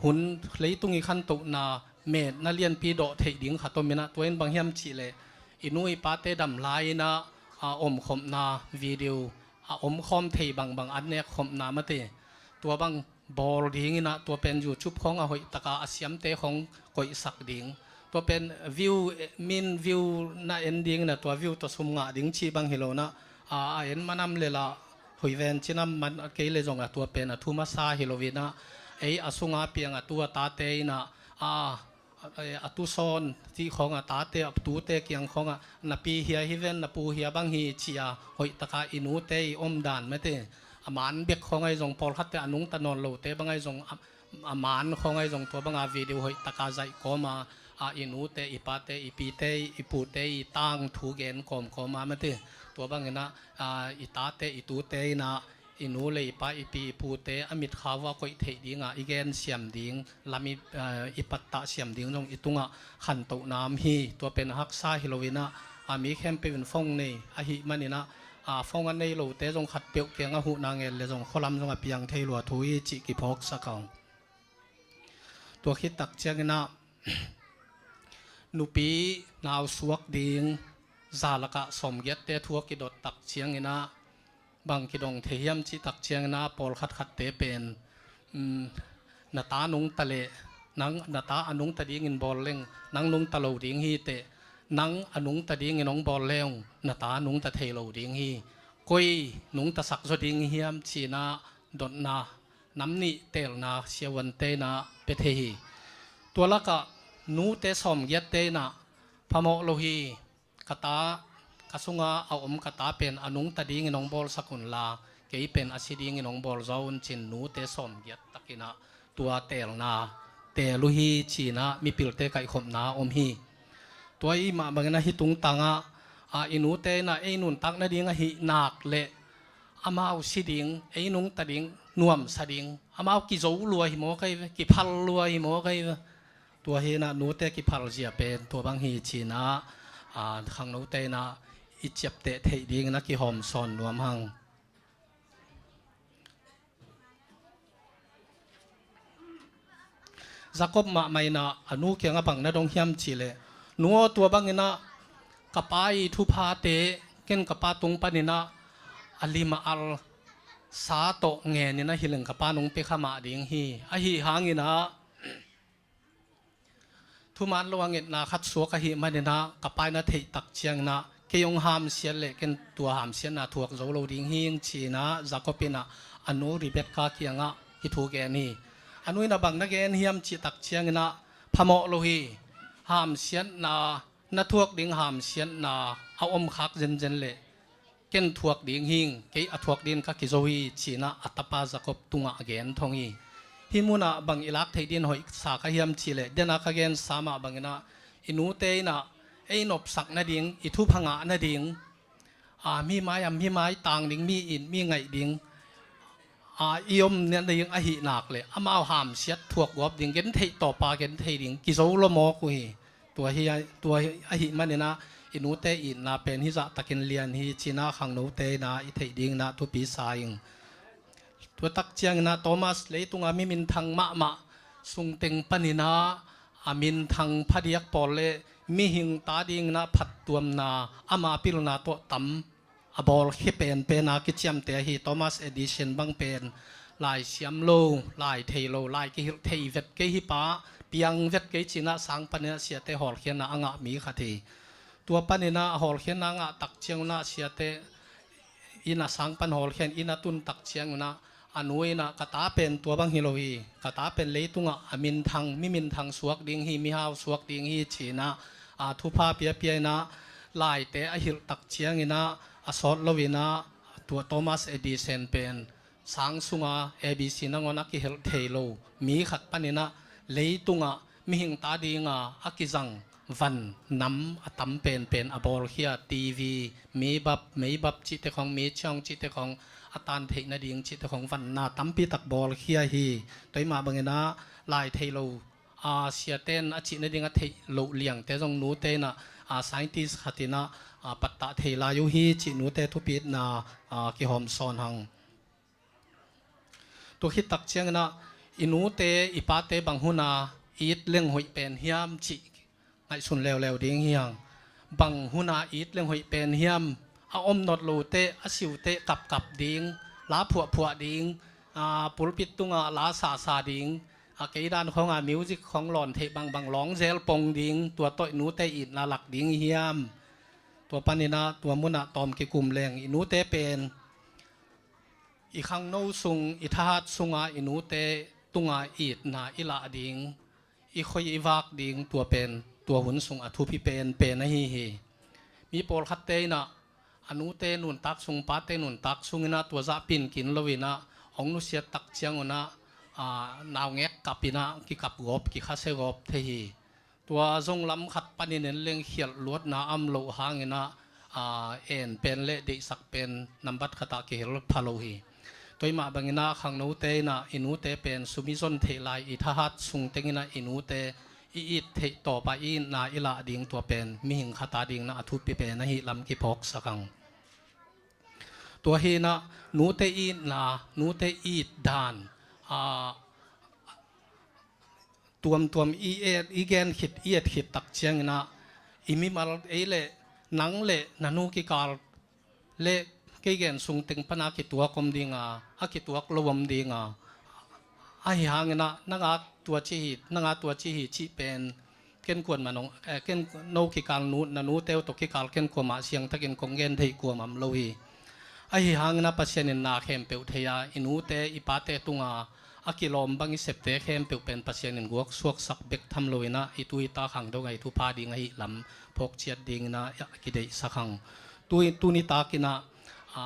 hun, leitung i khantohna metna lianpi dawh theih ding khat om in ah, tua in bang hiam cihleh i nu i pate dam lai in ah, ah, omkhopna video, a omkhawm thei bangbang an nekkhopna mate, tua bang bawl dingin ah, tua pen YouTube khawng a hoihtaka a siamte khawng koihsak ding. Tua pen view, eh, min view na en dingin ah tua view tawh sum ngah ding cih bang hi lo in ah, a, a en manam le lah hoih ven cinam man kei le zong ah tua pen a thu masa hi lo in ah, ei a sunga piang a tu a tate in ah, a, a, a tusawn cih khawng a tate, a tute kiang khawng ah na pi hia hi ven, na pu hia bang hi ci a hoihtaka i nute i omdan mate, a man bek khawng ahi zong, pawlkhatte a nungta nawn lote bang ahi zong, a, a man khawng ahi zong tua banga video hoihtaka zaih kawm a, a, i nute i pate, i pite i pute i tangthu gen kawmkawm a mate, tua bangin ah, a, i tate i tute in ah i nu le i pa, i pi i pute a mitkhau a koih theih dingah i gen siam ding, lam i, eh, i pattah siam ding zong i tungah khantohna om hi. Tua pen a haksa hi lo in ah, a, mi khempeuh in phone nei ahih manin ah, a, phone a nei lote zong khatpeuh kiangah huhna ngel le zong khualam zong a piang thei lua thu hi cih kiphawksak a. Tua khit tak ciangin ah nupi nau suak ding za lakah sawmgiatte thu a kidot tak ciangin ah bang kidong thei hiam cih tak ciangin ah pawlkhat khatte pen, um, na ta nungta leh nang na ta a nungta dingin bawl leng nang nungta lo ding hi teh, nang a nungta dingin hong bawl leng na ta nungta thei lo ding hi. Koi nungta sak zaw ding hiam ci-in ah dotna nam nih teelna siavuante in ah pia thei hi. Tua lakah nute sawmgiatte in ah phamawh lo hi. Ka ta, ka sunga a om ka ta pen a nungta dingin hong bawlsak unla, kei pen a si dingin hong bawl zaw un ci-in nute sawmgiat takin ah tua teelna teel uh hi ci-in ah mipilte kaihkhopna om hi. Tua i mah bangin ah hih tungtangah, a, i nute in ah ei nuntak nading ahih nak leh amau si ding, ei nungta ding, nuamsa ding, amau kizo lua hi mawk ahi ve, kiphal lua hi mawk ahi ve. Tua hi in ah nute kiphal zia pen tua bang hi ci-in ah, a, khangnote in ah i ciapteh theih dingin a kihawmsawn nuam hang. Jacob mahmah in ah a nu kiangah bang na dong hiam cihleh, nu aw, tua bangin ah ka pa i thuphate ken ka pa tung panin ah a lim a al sa tawh ngenin ah hi leng ka pa nong pia kha mah ding hi. Ahi hangin ah thuman lo a ngetna khat suak ahih manin ah ka pa in a theih tak ciangin ah kei hong hamsiat leh ken tua hamsiatna thuak zo lo ding hi ing ci-in ah Jacob in ah a nu Rebekah kiangah hih thu gen hi. A nu in ah bang na gen hiam cih tak ciangin ah phamawh lo hi. Hamsiatna, na thuak ding hamsiatna a om khak zenzen leh ken thuak ding hing, kei a thuak ding ka kizo hi ci-in ah a tapa Jacob tungah a gen thong hi. Hih munah bang i lak theih dingin hoihsa ka hiam cihleh, den a ka gensa mah bangin ah i nute in ah ei nopsak nading, i thupha ngah nading, a, mi mai-ah mi mai tang ding, mi it mi ngaih ding, a, i om nading ahih nak leh amau hamsiat thuak gawp ding, gentheih tawpa genthei ding kizo lua mawk uh hi. Tua hi, tua hi, ahih maninah i nute itna pen hizahtakin lian hi cinah khangnote inah i theih dinginah thupi sa ing. Tua tak cianginah Thomas leitunga mi minthang mahmah sungteng paninah a minthang phadiak pawl le mihing ta dinginah phattuamna ama pilna tawh tam a bawlkhia penpen a kiciamte ahi. Thomas Edison bang pen lai siam lo, lai thei lo, lai kihilh thei vet kei hi pa, piang vet kei cinah sang paninah siate hawlkhiatna a ngah mi khat hi. Tua paninah a hawlkhiatna a ngah tak ciangunah siate inn a sang pan hawlkhia in a tun tak ciangunah a nu inah ka ta pen tua bang hi lo hi, ka ta pen leitungah a minthang, mi minthang suak ding hi, mihau suak ding hi cinah a thupha piapia inah laite a hilh tak cianginah a sawt loinah tua Thomas Edison pen sang sunga A B C nangawn a kihelh thei lo mi khat paninah leitungah mihing ta dinga a kizang van nam a tam penpen a bawlkhia, T V, mi bap, mei bap cihte khong, mi chiang cihte khong, a tan theih nading cihte khong vanna tampi tak bawlkhia hi. Tua hi mah banginah lai thei lo, a, siaten a cih nading a theih loh liangte zong nute inah, a, scientist khat inah, a, pattah thei lai uh hi cih nute thupitna, a, kihawm sawn hang. Tua khit tak cianginah i nute i pate bang huna it leng hoih pen hiam cih ngaihsun leuleu ding hi hang. Bang huna it leng hoih pen hiam? A om not lote, a siute kapkap ding, la phuahphuah ding, a, pulpit tungah la sasa ding, a, kei dan khonga music khong lawn theih bangbang lawng zel pong ding, tua tawh i nute itna lak ding hiam? Tua paninah tua munah tawm kikum leng i nute pen i khangno sung, i thahat sunga i nute tunga itna i lah ding, i khoi i vak ding, tua pen tua hun sung a thupi penpen ahi hi. Mi pawlkhatte inah a nute nuntak sung, pate nuntak sunginah tua zah pinkin loinah hong nusiat tak ciangunah, a, naungek kapinah kikap gawp, kikhasia gawp thei hi. Tua zong lam khat panin en leng khialh luatna a om loh hanginah, a, en pen le deihsak pen nambat khatah kihel pha lo hi. Tua hi mah banginah khangnote inah i nute pen sum i zon theih lai, i thahat sungteng inah i nute i it theih tawpa i itna i lah ding, tua pen mihing khat a dinginah a thupi pen ahi lam kiphawksak ang. Tua hinah nute itna, nute it dan, a, tuamtuam i et, i gen khit, i et khit tak cianginah i mimal ei le nang le na nu kikal le kei gen sungteng pana kituak om dinga, a kituak lo om dinga. Ahi hanginah nanga tua ci hi, nanga tua ci hi cih pen ken kuamah nong, eh, ken no kikal nu, na nute uh tawh kikal ken kuamah siangtakin kong gen theih kuamah om lo hi. Ahi hanginah Pasian in na khempeuh thei a, i nute i pate tunga a kilawm bang i septe khempeuh pen Pasian in guak suaksak bek tham loinah i tu i ta khang dong a i thupha ding ahi lam phawk ciat dinginah a kideihsak hang. Tu, tuni takinah, a,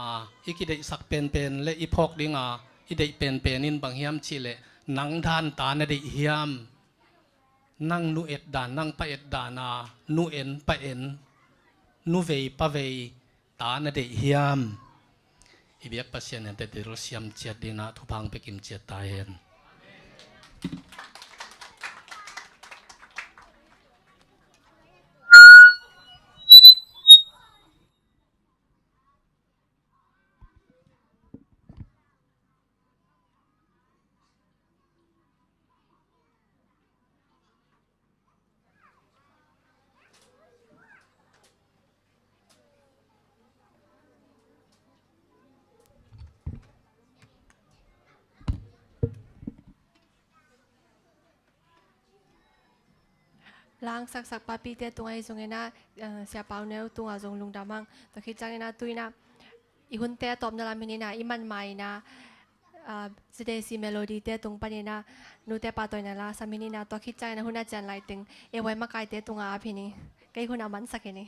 i kideihsak penpen le i phawk dinga i deih penpen in bang hiam cihleh nang dan ta na deih hiam? Nang nu et dan, nang pa et dan a, nu en pa en, nu vei pa vei ta na deih hiam? I biak Pasian in teh dil siam ciat dinah thupha hong pia kim ciat ta hen. Langsaksak papite tungah hi zongin ah, eh, Sia Pau Neu tungah zong lungdam hang. Tua khit ciangin ah tu-in ah i hunte a tawpna lam hi-in ah i manmah in ah, ah, J D C Melody te tung panin ah nute pahtawina la sam hi-in ah, tua khit ciangin ah hun a cian lai teng ei huai makaite tungah ap hi ni. Kei hun a mansak hi ni.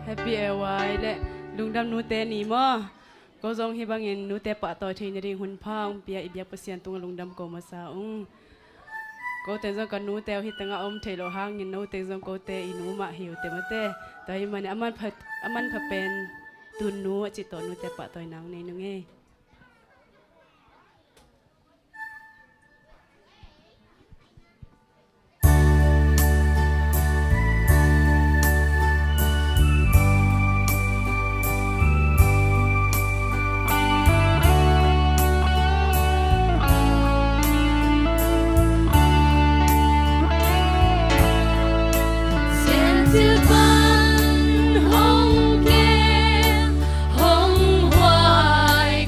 Happy A Y le lungdam nute ni maw. Ko zong hih bangin nute pahtawi theih nading hun pha hong pia i biak Pasian tungah lungdam ko masa ung. Kote zong ka nute uh hih tengah om theih loh hangin note zong kote i nu mah hi uh te mate. Tua hih manin a manpha, a manpha pen tun nu a cih tawh nute pahtawi nang nei nung ei. Sianthil pan hong kem, hong huai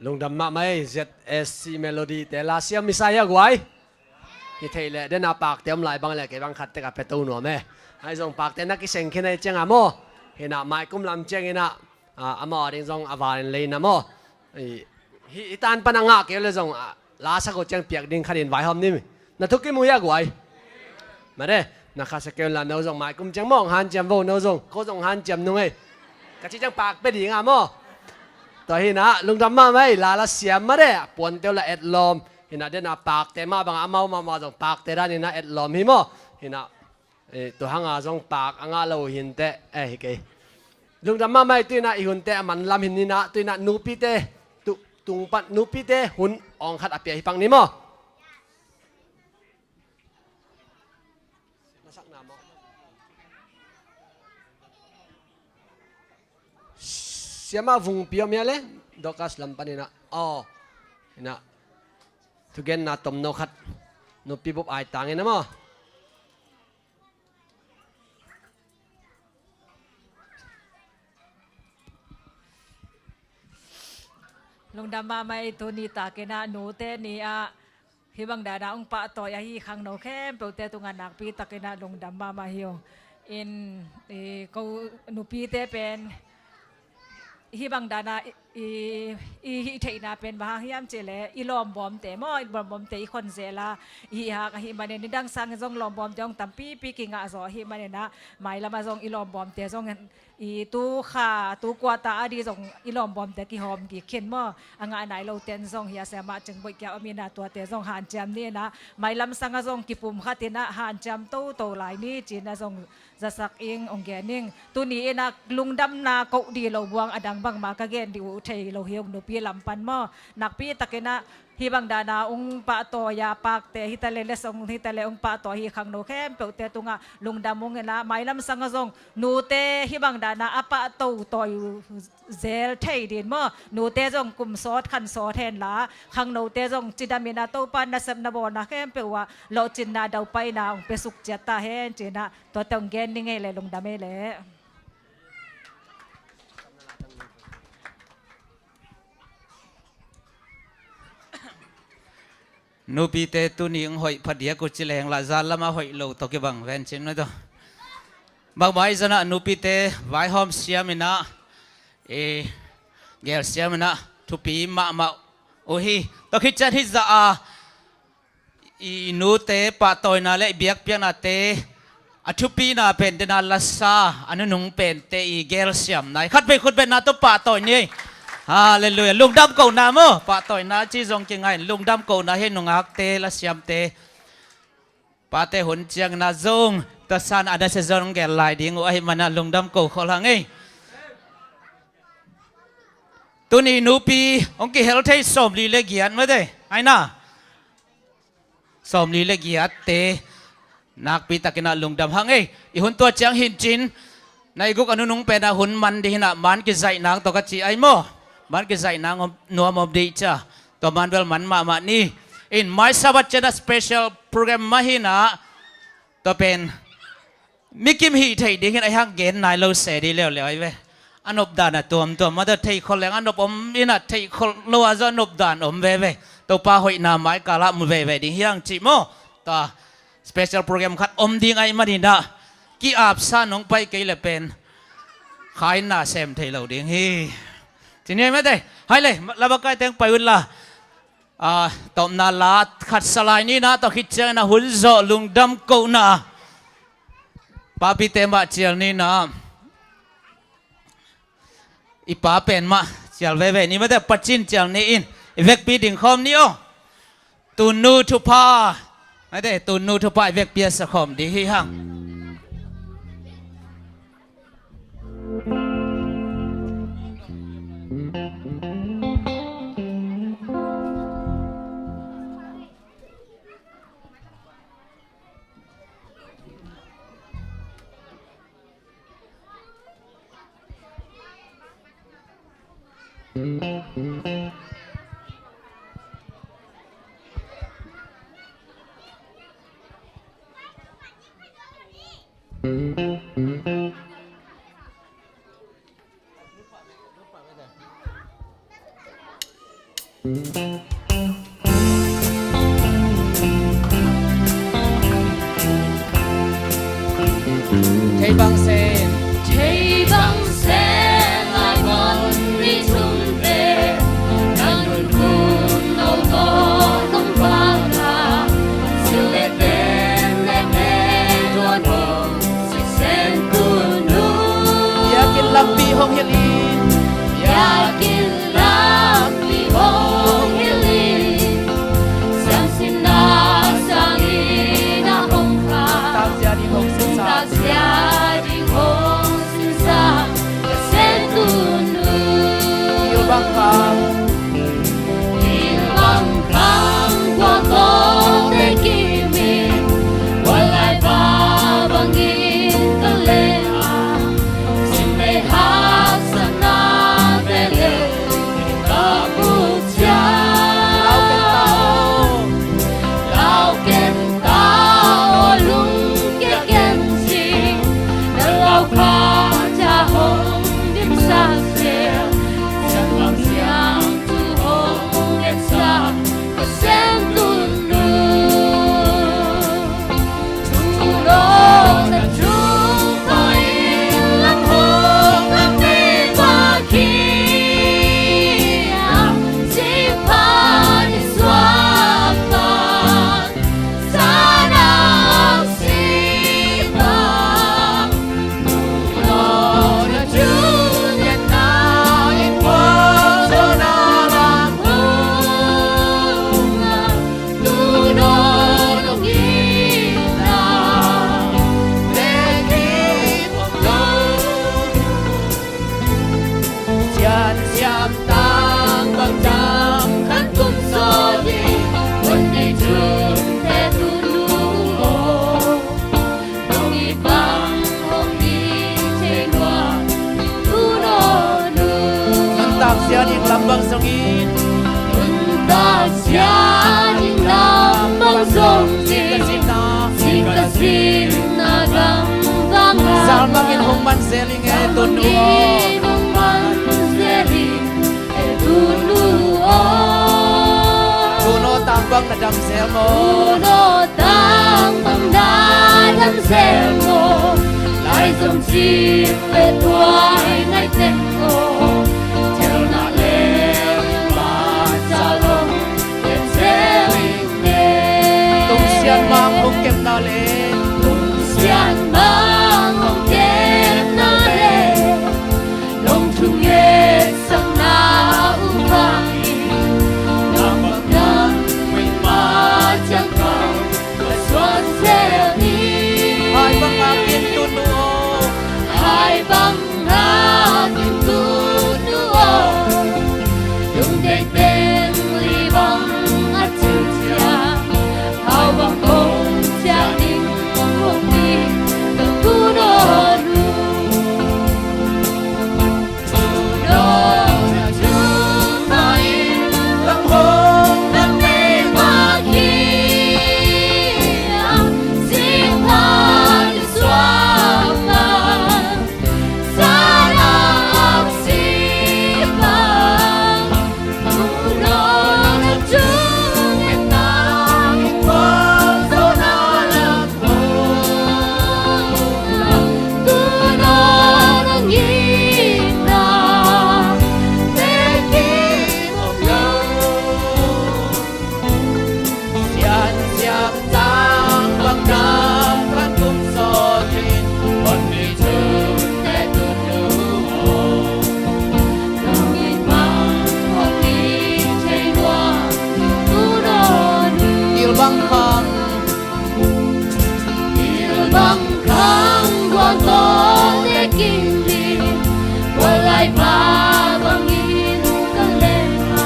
Lungdam mahmah ei, Z S C Melody te la siam misa hi a guai. Hi theih leh dena pakte om lai bang leh kei bang khat tek a pia to nuam e. Ahi zong pakte na kiseng khin ahi ciangin maw, hi na maikum lam ciangin ah, amau a ding zong a valin lei na maw. Hi, hi tan pan a ngah kei le zong, ah, la sak uh ciang piak ding khat in vaihawm ni. Na thukim uh hi a guai. Mare, na khasia kei un la, no zong maikum ciang maw hanciam vo, no zong, ko zong hanciam nung ei. Ka ci ciang pak pia ding a maw. Tua hi na, lungdam mahmah ei, la la siam mare, puante uh la etlawm. Hi na, dena pakte mah bang a, amau mahmah zong pakte dan hi na etlawm hi maw. Hi na, eh, tua hanga zong pak a ngah lo uh hi inteh, eh, hi kei. Lungdam mahmah ei, tu hi na i hunte a man lam hi ni na, tu hi na nupite, tu, tung pan nupite hun awng khat a pia hi pak ni maw. Na sakna maw? Siama Vungpi om hia le? Dorcas lam panin ah. Aw. Hi na. Thugenna tomno khat. Nupi bup ai tangin a maw. Lungdam mahmah ei, tuni takin ah nute ni ah hih bang dana hong pahtawi ahi khangno khempeuhte tungah nakpi takin ah lungdam mahmah hi ung. In, i, ko nupite pen hih bang dana i, i, i hih theihna pen bang hang hiam cih leh i lawmbawmte maw, i lawmbawmte i khon zel a i hih hak ahih manin, nidang sangin zong lawmbawmte hong tampipi kingah zaw ahih manin ah, mailam ah zong i lawmbawmte zong i tu kha, tu quarter a di zong i lawmbawmte kihawm kik khin maw. A ngah nai lote in zong hi a, siama Cingboih kia om in ah, tuate zong hanciam ni in ah, mailam sangah zong kipum khat in ah hanciam toto lai ni ci-in ah zong zasak ing, hong gen ing. Tuni in ah lungdamna koh dih lo buang a dang bangmah ka gen dih uh thei lo hi ung, nupi lam pan maw. Nakpi takin ah hih bang dana hong pahtawi a, pakte hi ta leh, lesson hi ta leh hong pahtawi ahi khangno khempeuhte tungah lungdam ung in ah, mailam sangah zong nute hih bang dana a pahto tawi uh zel thei din maw. Nute zong kum sawt khan sawt hen la, khangnote zong cidam in ah Topa nasepna bawlna khempeuh ah lawhcinna daupaina hong pia suk ciat ta hen ci-in ah, tuate hong gen ning ei leh, lungdam ei leh. Nupite tuni hong hoih phadiak uh ci leng la, zan lamah hoih lo tawh kibang ven cin mah tawh. Bangmah i zan ah nupite vaihawm siam in ah, i gel siam in ah thupi mahmah uh hi. Tua khit ciang hih zah a i nute pahtawina le i biakpiaknate a thupina pen dena lasa a nunung pente i gelsiamna, i khatvei khutbetna tawh pahtawi ni. Halleluiah. Lungdam kohna maw, pahtawina ci zong kingai, lungdam kohna hi, nungakte, lasiamte. Pate hun ciangin ah zong tua san a na sia zong gel lai ding uh ahih manin ah lungdam ko khol hang ei. Tuni nupi hong kihel thei sawmli le giat mate, ai na. Sawmli le giatte nakpi takin ah lungdam hang ei. I hun tua ciang hi cin, nai guk a nunung pen ah hun man ding hi in ah, man kizaih nang tawh ka ci ai maw. Man kizaih nang om, nuam om dih cia. Tua man bel man mahmah ni. In mai Sabbath ciang ah special program mah hi in ah, tua pen mi kim hih theih dingin a hiang gen nai lo se dih leuleu ai ve. A nopdan a tuamtuam mah tawh, theih khol leng a nop om in ah, theih khol lo ah zong a nopdan om veve. Topa hoihna mai kal ah mu veve ding hiang cih maw. Tua special program khat om ding ahih manin ah, ki-apsa nong pai kei le pen khaina sem thei lo ding hi. Ci ni ei mate. Hai le, laba kai teng pai un la. A, tawpna la khat sa lai ni in ah, tua khit ciangin ah hun zawh lungdam kohna. Papite mah cial ni in ah. I pa pen mah cial veve ni mate, pacin cial ni in. I vekpi ding khawm ni aw. Tunu thupha. Mate, tunu thupha i vekpi a sa khawm ding hi hang. Thei bang sen. Thei bang sen lai man mi thum te. Nan nun kun no to nong pala. Sile ten ne te duan hong. Biakinn lampi hong hilh in. Biakinn lampi hong hilh in. Siamsinna sangin a hong kha. Takzia ding hong sinsa. Takzia ding hong sinsa. Ka Sen Tun Nu. Thil bang khang. Thil bang khang kua kawte kimin, kua lai pa bangin ka leng a, sim lei haksatnate le ka buk ciang. Lau ken ta aw, lau ken ta aw, lungkia ken ci, na lau kha ca hong dimsak zel, siang bang siang thu hong etsak, ka Sen Tun Nu. Thu no na thu pai lam hong lam nei bak hi a, si pha ni suak bak. Sian siam tang bang dam khat kum sawt in, hun ni tun te tu nu aw. Nong it bang hong it thei lua, tu no nu. Nuntak zia ding lam bang zongin. Nuntak zia ding lam bang zongin. Ka sinna. Si ka sinna gam bang a. Zal bangin hong man zel ing e, tu nu aw. Hong man zel ing e, tu nu aw. Tuuno tang bang na dam zel maw? Tuuno tang bang na dam zel maw? Lai zong cim le tuai ngai teng aw. Tel na le ma ca long ken zel ing e. Tung sian mang hong kep na le. Tung sian mang hong kep na le. Nong thunget sakna uh bangin, nang bang nang mei ma ciang kau ka suan zel hi. Hai bang ngakin tu nu aw. Hai bang ngakin tu nu aw. Lungdeih teng li bang a cin ciang, hau bang kong ciang ding kong ding ka tu no nu. Thil bang khang. Thil bang khang kua tawh te kim in, kua lai pa bangin ka leng a,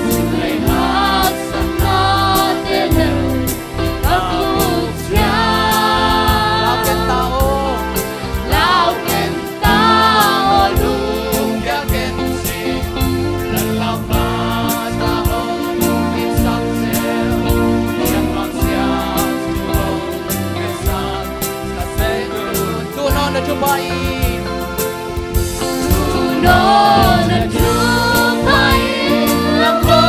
sim lei haksatnate le ka buk ciang. Lau ken ta aw. Lau ken ta aw, lungkia ken ci. Nan lau pa ca hong dimsak zel, siang bang siang thu hong etsak, ka Sen Tun Nu. Tu no na thu pai in. Tu no na thu pai in, lam ho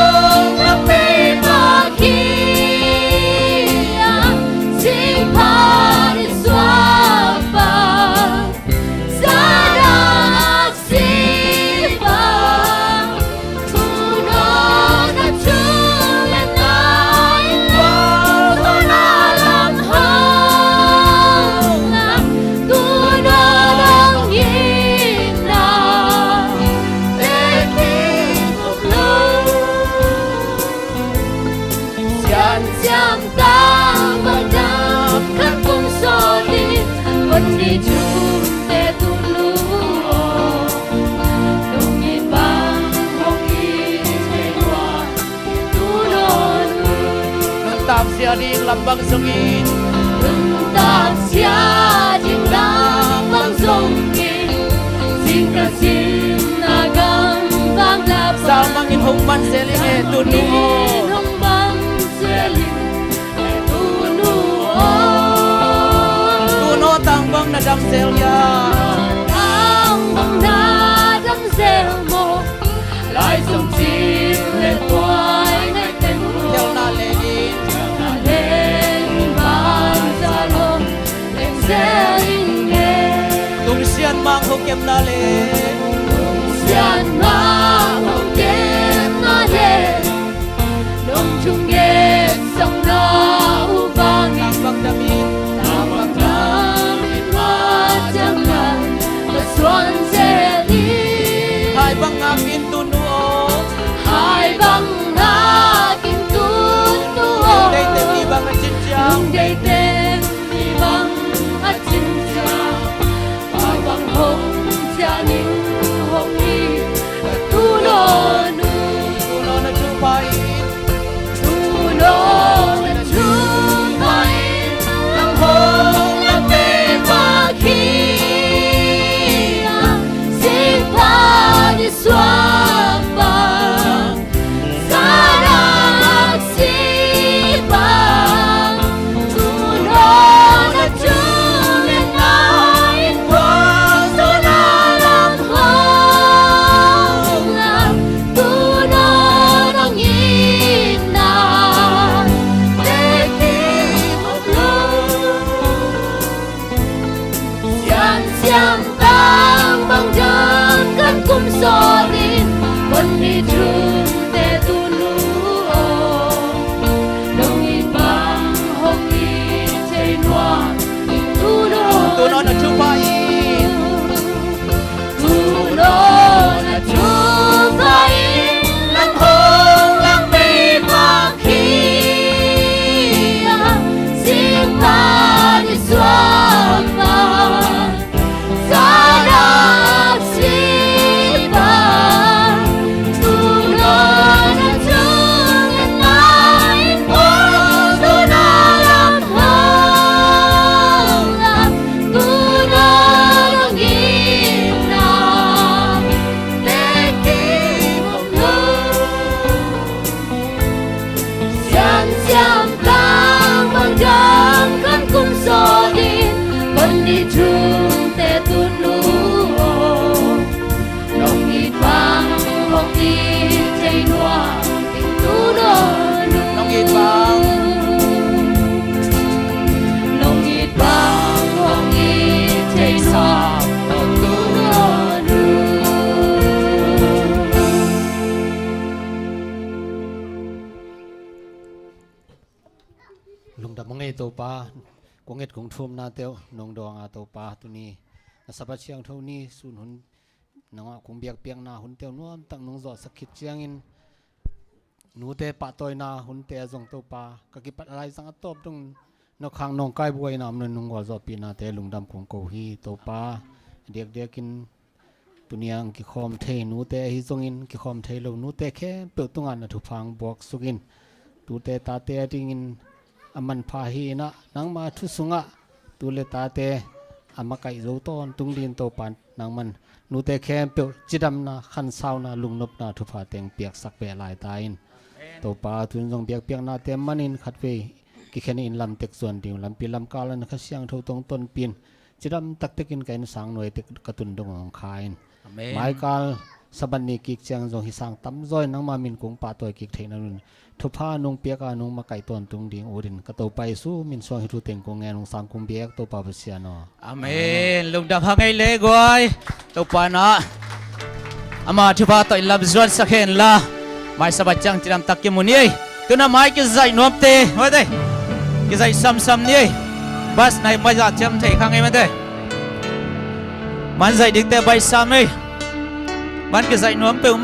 Ding lam bang zongin, nuntak sia ding lam bang zongin, zingkal sin a gam bang lap, zalmangin hong man zel in e tunu aw. Zalmangin hong man zel in e tunu aw. Tunu aw, tang bang na dam zel hia? Tang bang na dam zel maw? Lai zong cin le tuai nai teng uh. Khelhna le in, khelhna le in, bang za lo leng zel ing e. Lungsiat mang ho kepna le, lungsiat mang ho kepna le, nong thungen sangna uh bangin, nang bang damin, nang bang damin mah ciang nang ka suan zel ing. Hai bang ngakin tunu aw. Hai bang ngakin tunu aw. Nong deih teng i bang a cin ciang, nong deih teng i bang a cin ciang, Pa bang hong ciah ning hong hi. Tunu aw, tunu aw, na thupha in, tunu aw, na thupha in, nang hong lam vei vak hi a, singpa ni suak pa, sadak si pa. Tunu aw, na thungen na in, khuang zaw na lam hong lam. Tunu aw, nong itna te kim om lo. Siansiam bangbang dang kan kum sawlin, kon ni thumte tunu aw. Nong it bang hong it thei nuam ing tunu aw. Tunu aw, na thupha in, tunu aw, na thupha in, nang hong lam vei vak hi a, singpa ni suak pa, sadak si pa. Tunu aw, na thungen na in, khuang zaw na lam hong lam. Tunu aw, nong itna te kim om lo. Siansiam bangbang dang kan kum sawlin, kon ni thumte tunu aw. Nong it bang hong it thei nuam ing tunu aw. Nong it bang, nong it bang hong it thei nuam ing tunu aw. Lungdam a ngei Topa, kong et kong thumnate uh nong dawng a Topa, tuni na Sabbath siangtho ni sun hun nangah kong biakpiakna hunte uh nuamtak nong zawhsak khit ciangin, nute pahtawina hunte ah zong Topa, ka kipat a laizang a tawp dong nokkhang nawngkai buaina om nung nong gualzawhpihnate lungdam kong ko hi Topa. Diakdiakin tuni a kikhawm thei nute ahi zongin, kikhawm thei lo nute khempeuh tungah na thupha hong buaksuk in, tute tate adingin a manpha hi in ah, nangma thu sungah tu le tate a makaih zo tawntung dingin Topa nangman nute khempeuh cidamna, khansauna, lungnopna, thupha teng piaksak ve lai ta in. Topa, tun zong biakpiaknate manin khatvei kikhen in lamtek zuan ding uh lampi lamkal ah na Kha Siangtho tawh hong tonpih in, cidam taktekin ka innsang nuai teng ka tun dong hong kha in. Amen. Maikal Sabbath ni kik ciang zong hih sang tamzaw in nangma min kong pahtawi kik theihna dingin thupha nong piak a nong makaih tawntung ding utin ka Topa Jesu min suang hih thu teng kong ngen, hong sang kong biak Topa Pasian aw. Amen. Lungdam hang ei le guai. Topa in ah ama thupha tawh in lam zuansak hen la, mai Sabbath ciang cidam tak kimu ni ei. Tun ah mai kizaih nuamte, mate, kizaih samsam ni ei. Bus nai mai zah ciam thei khang ei, mate. Man zaih dingte baih sam ei. Man kizaih nuam peuh.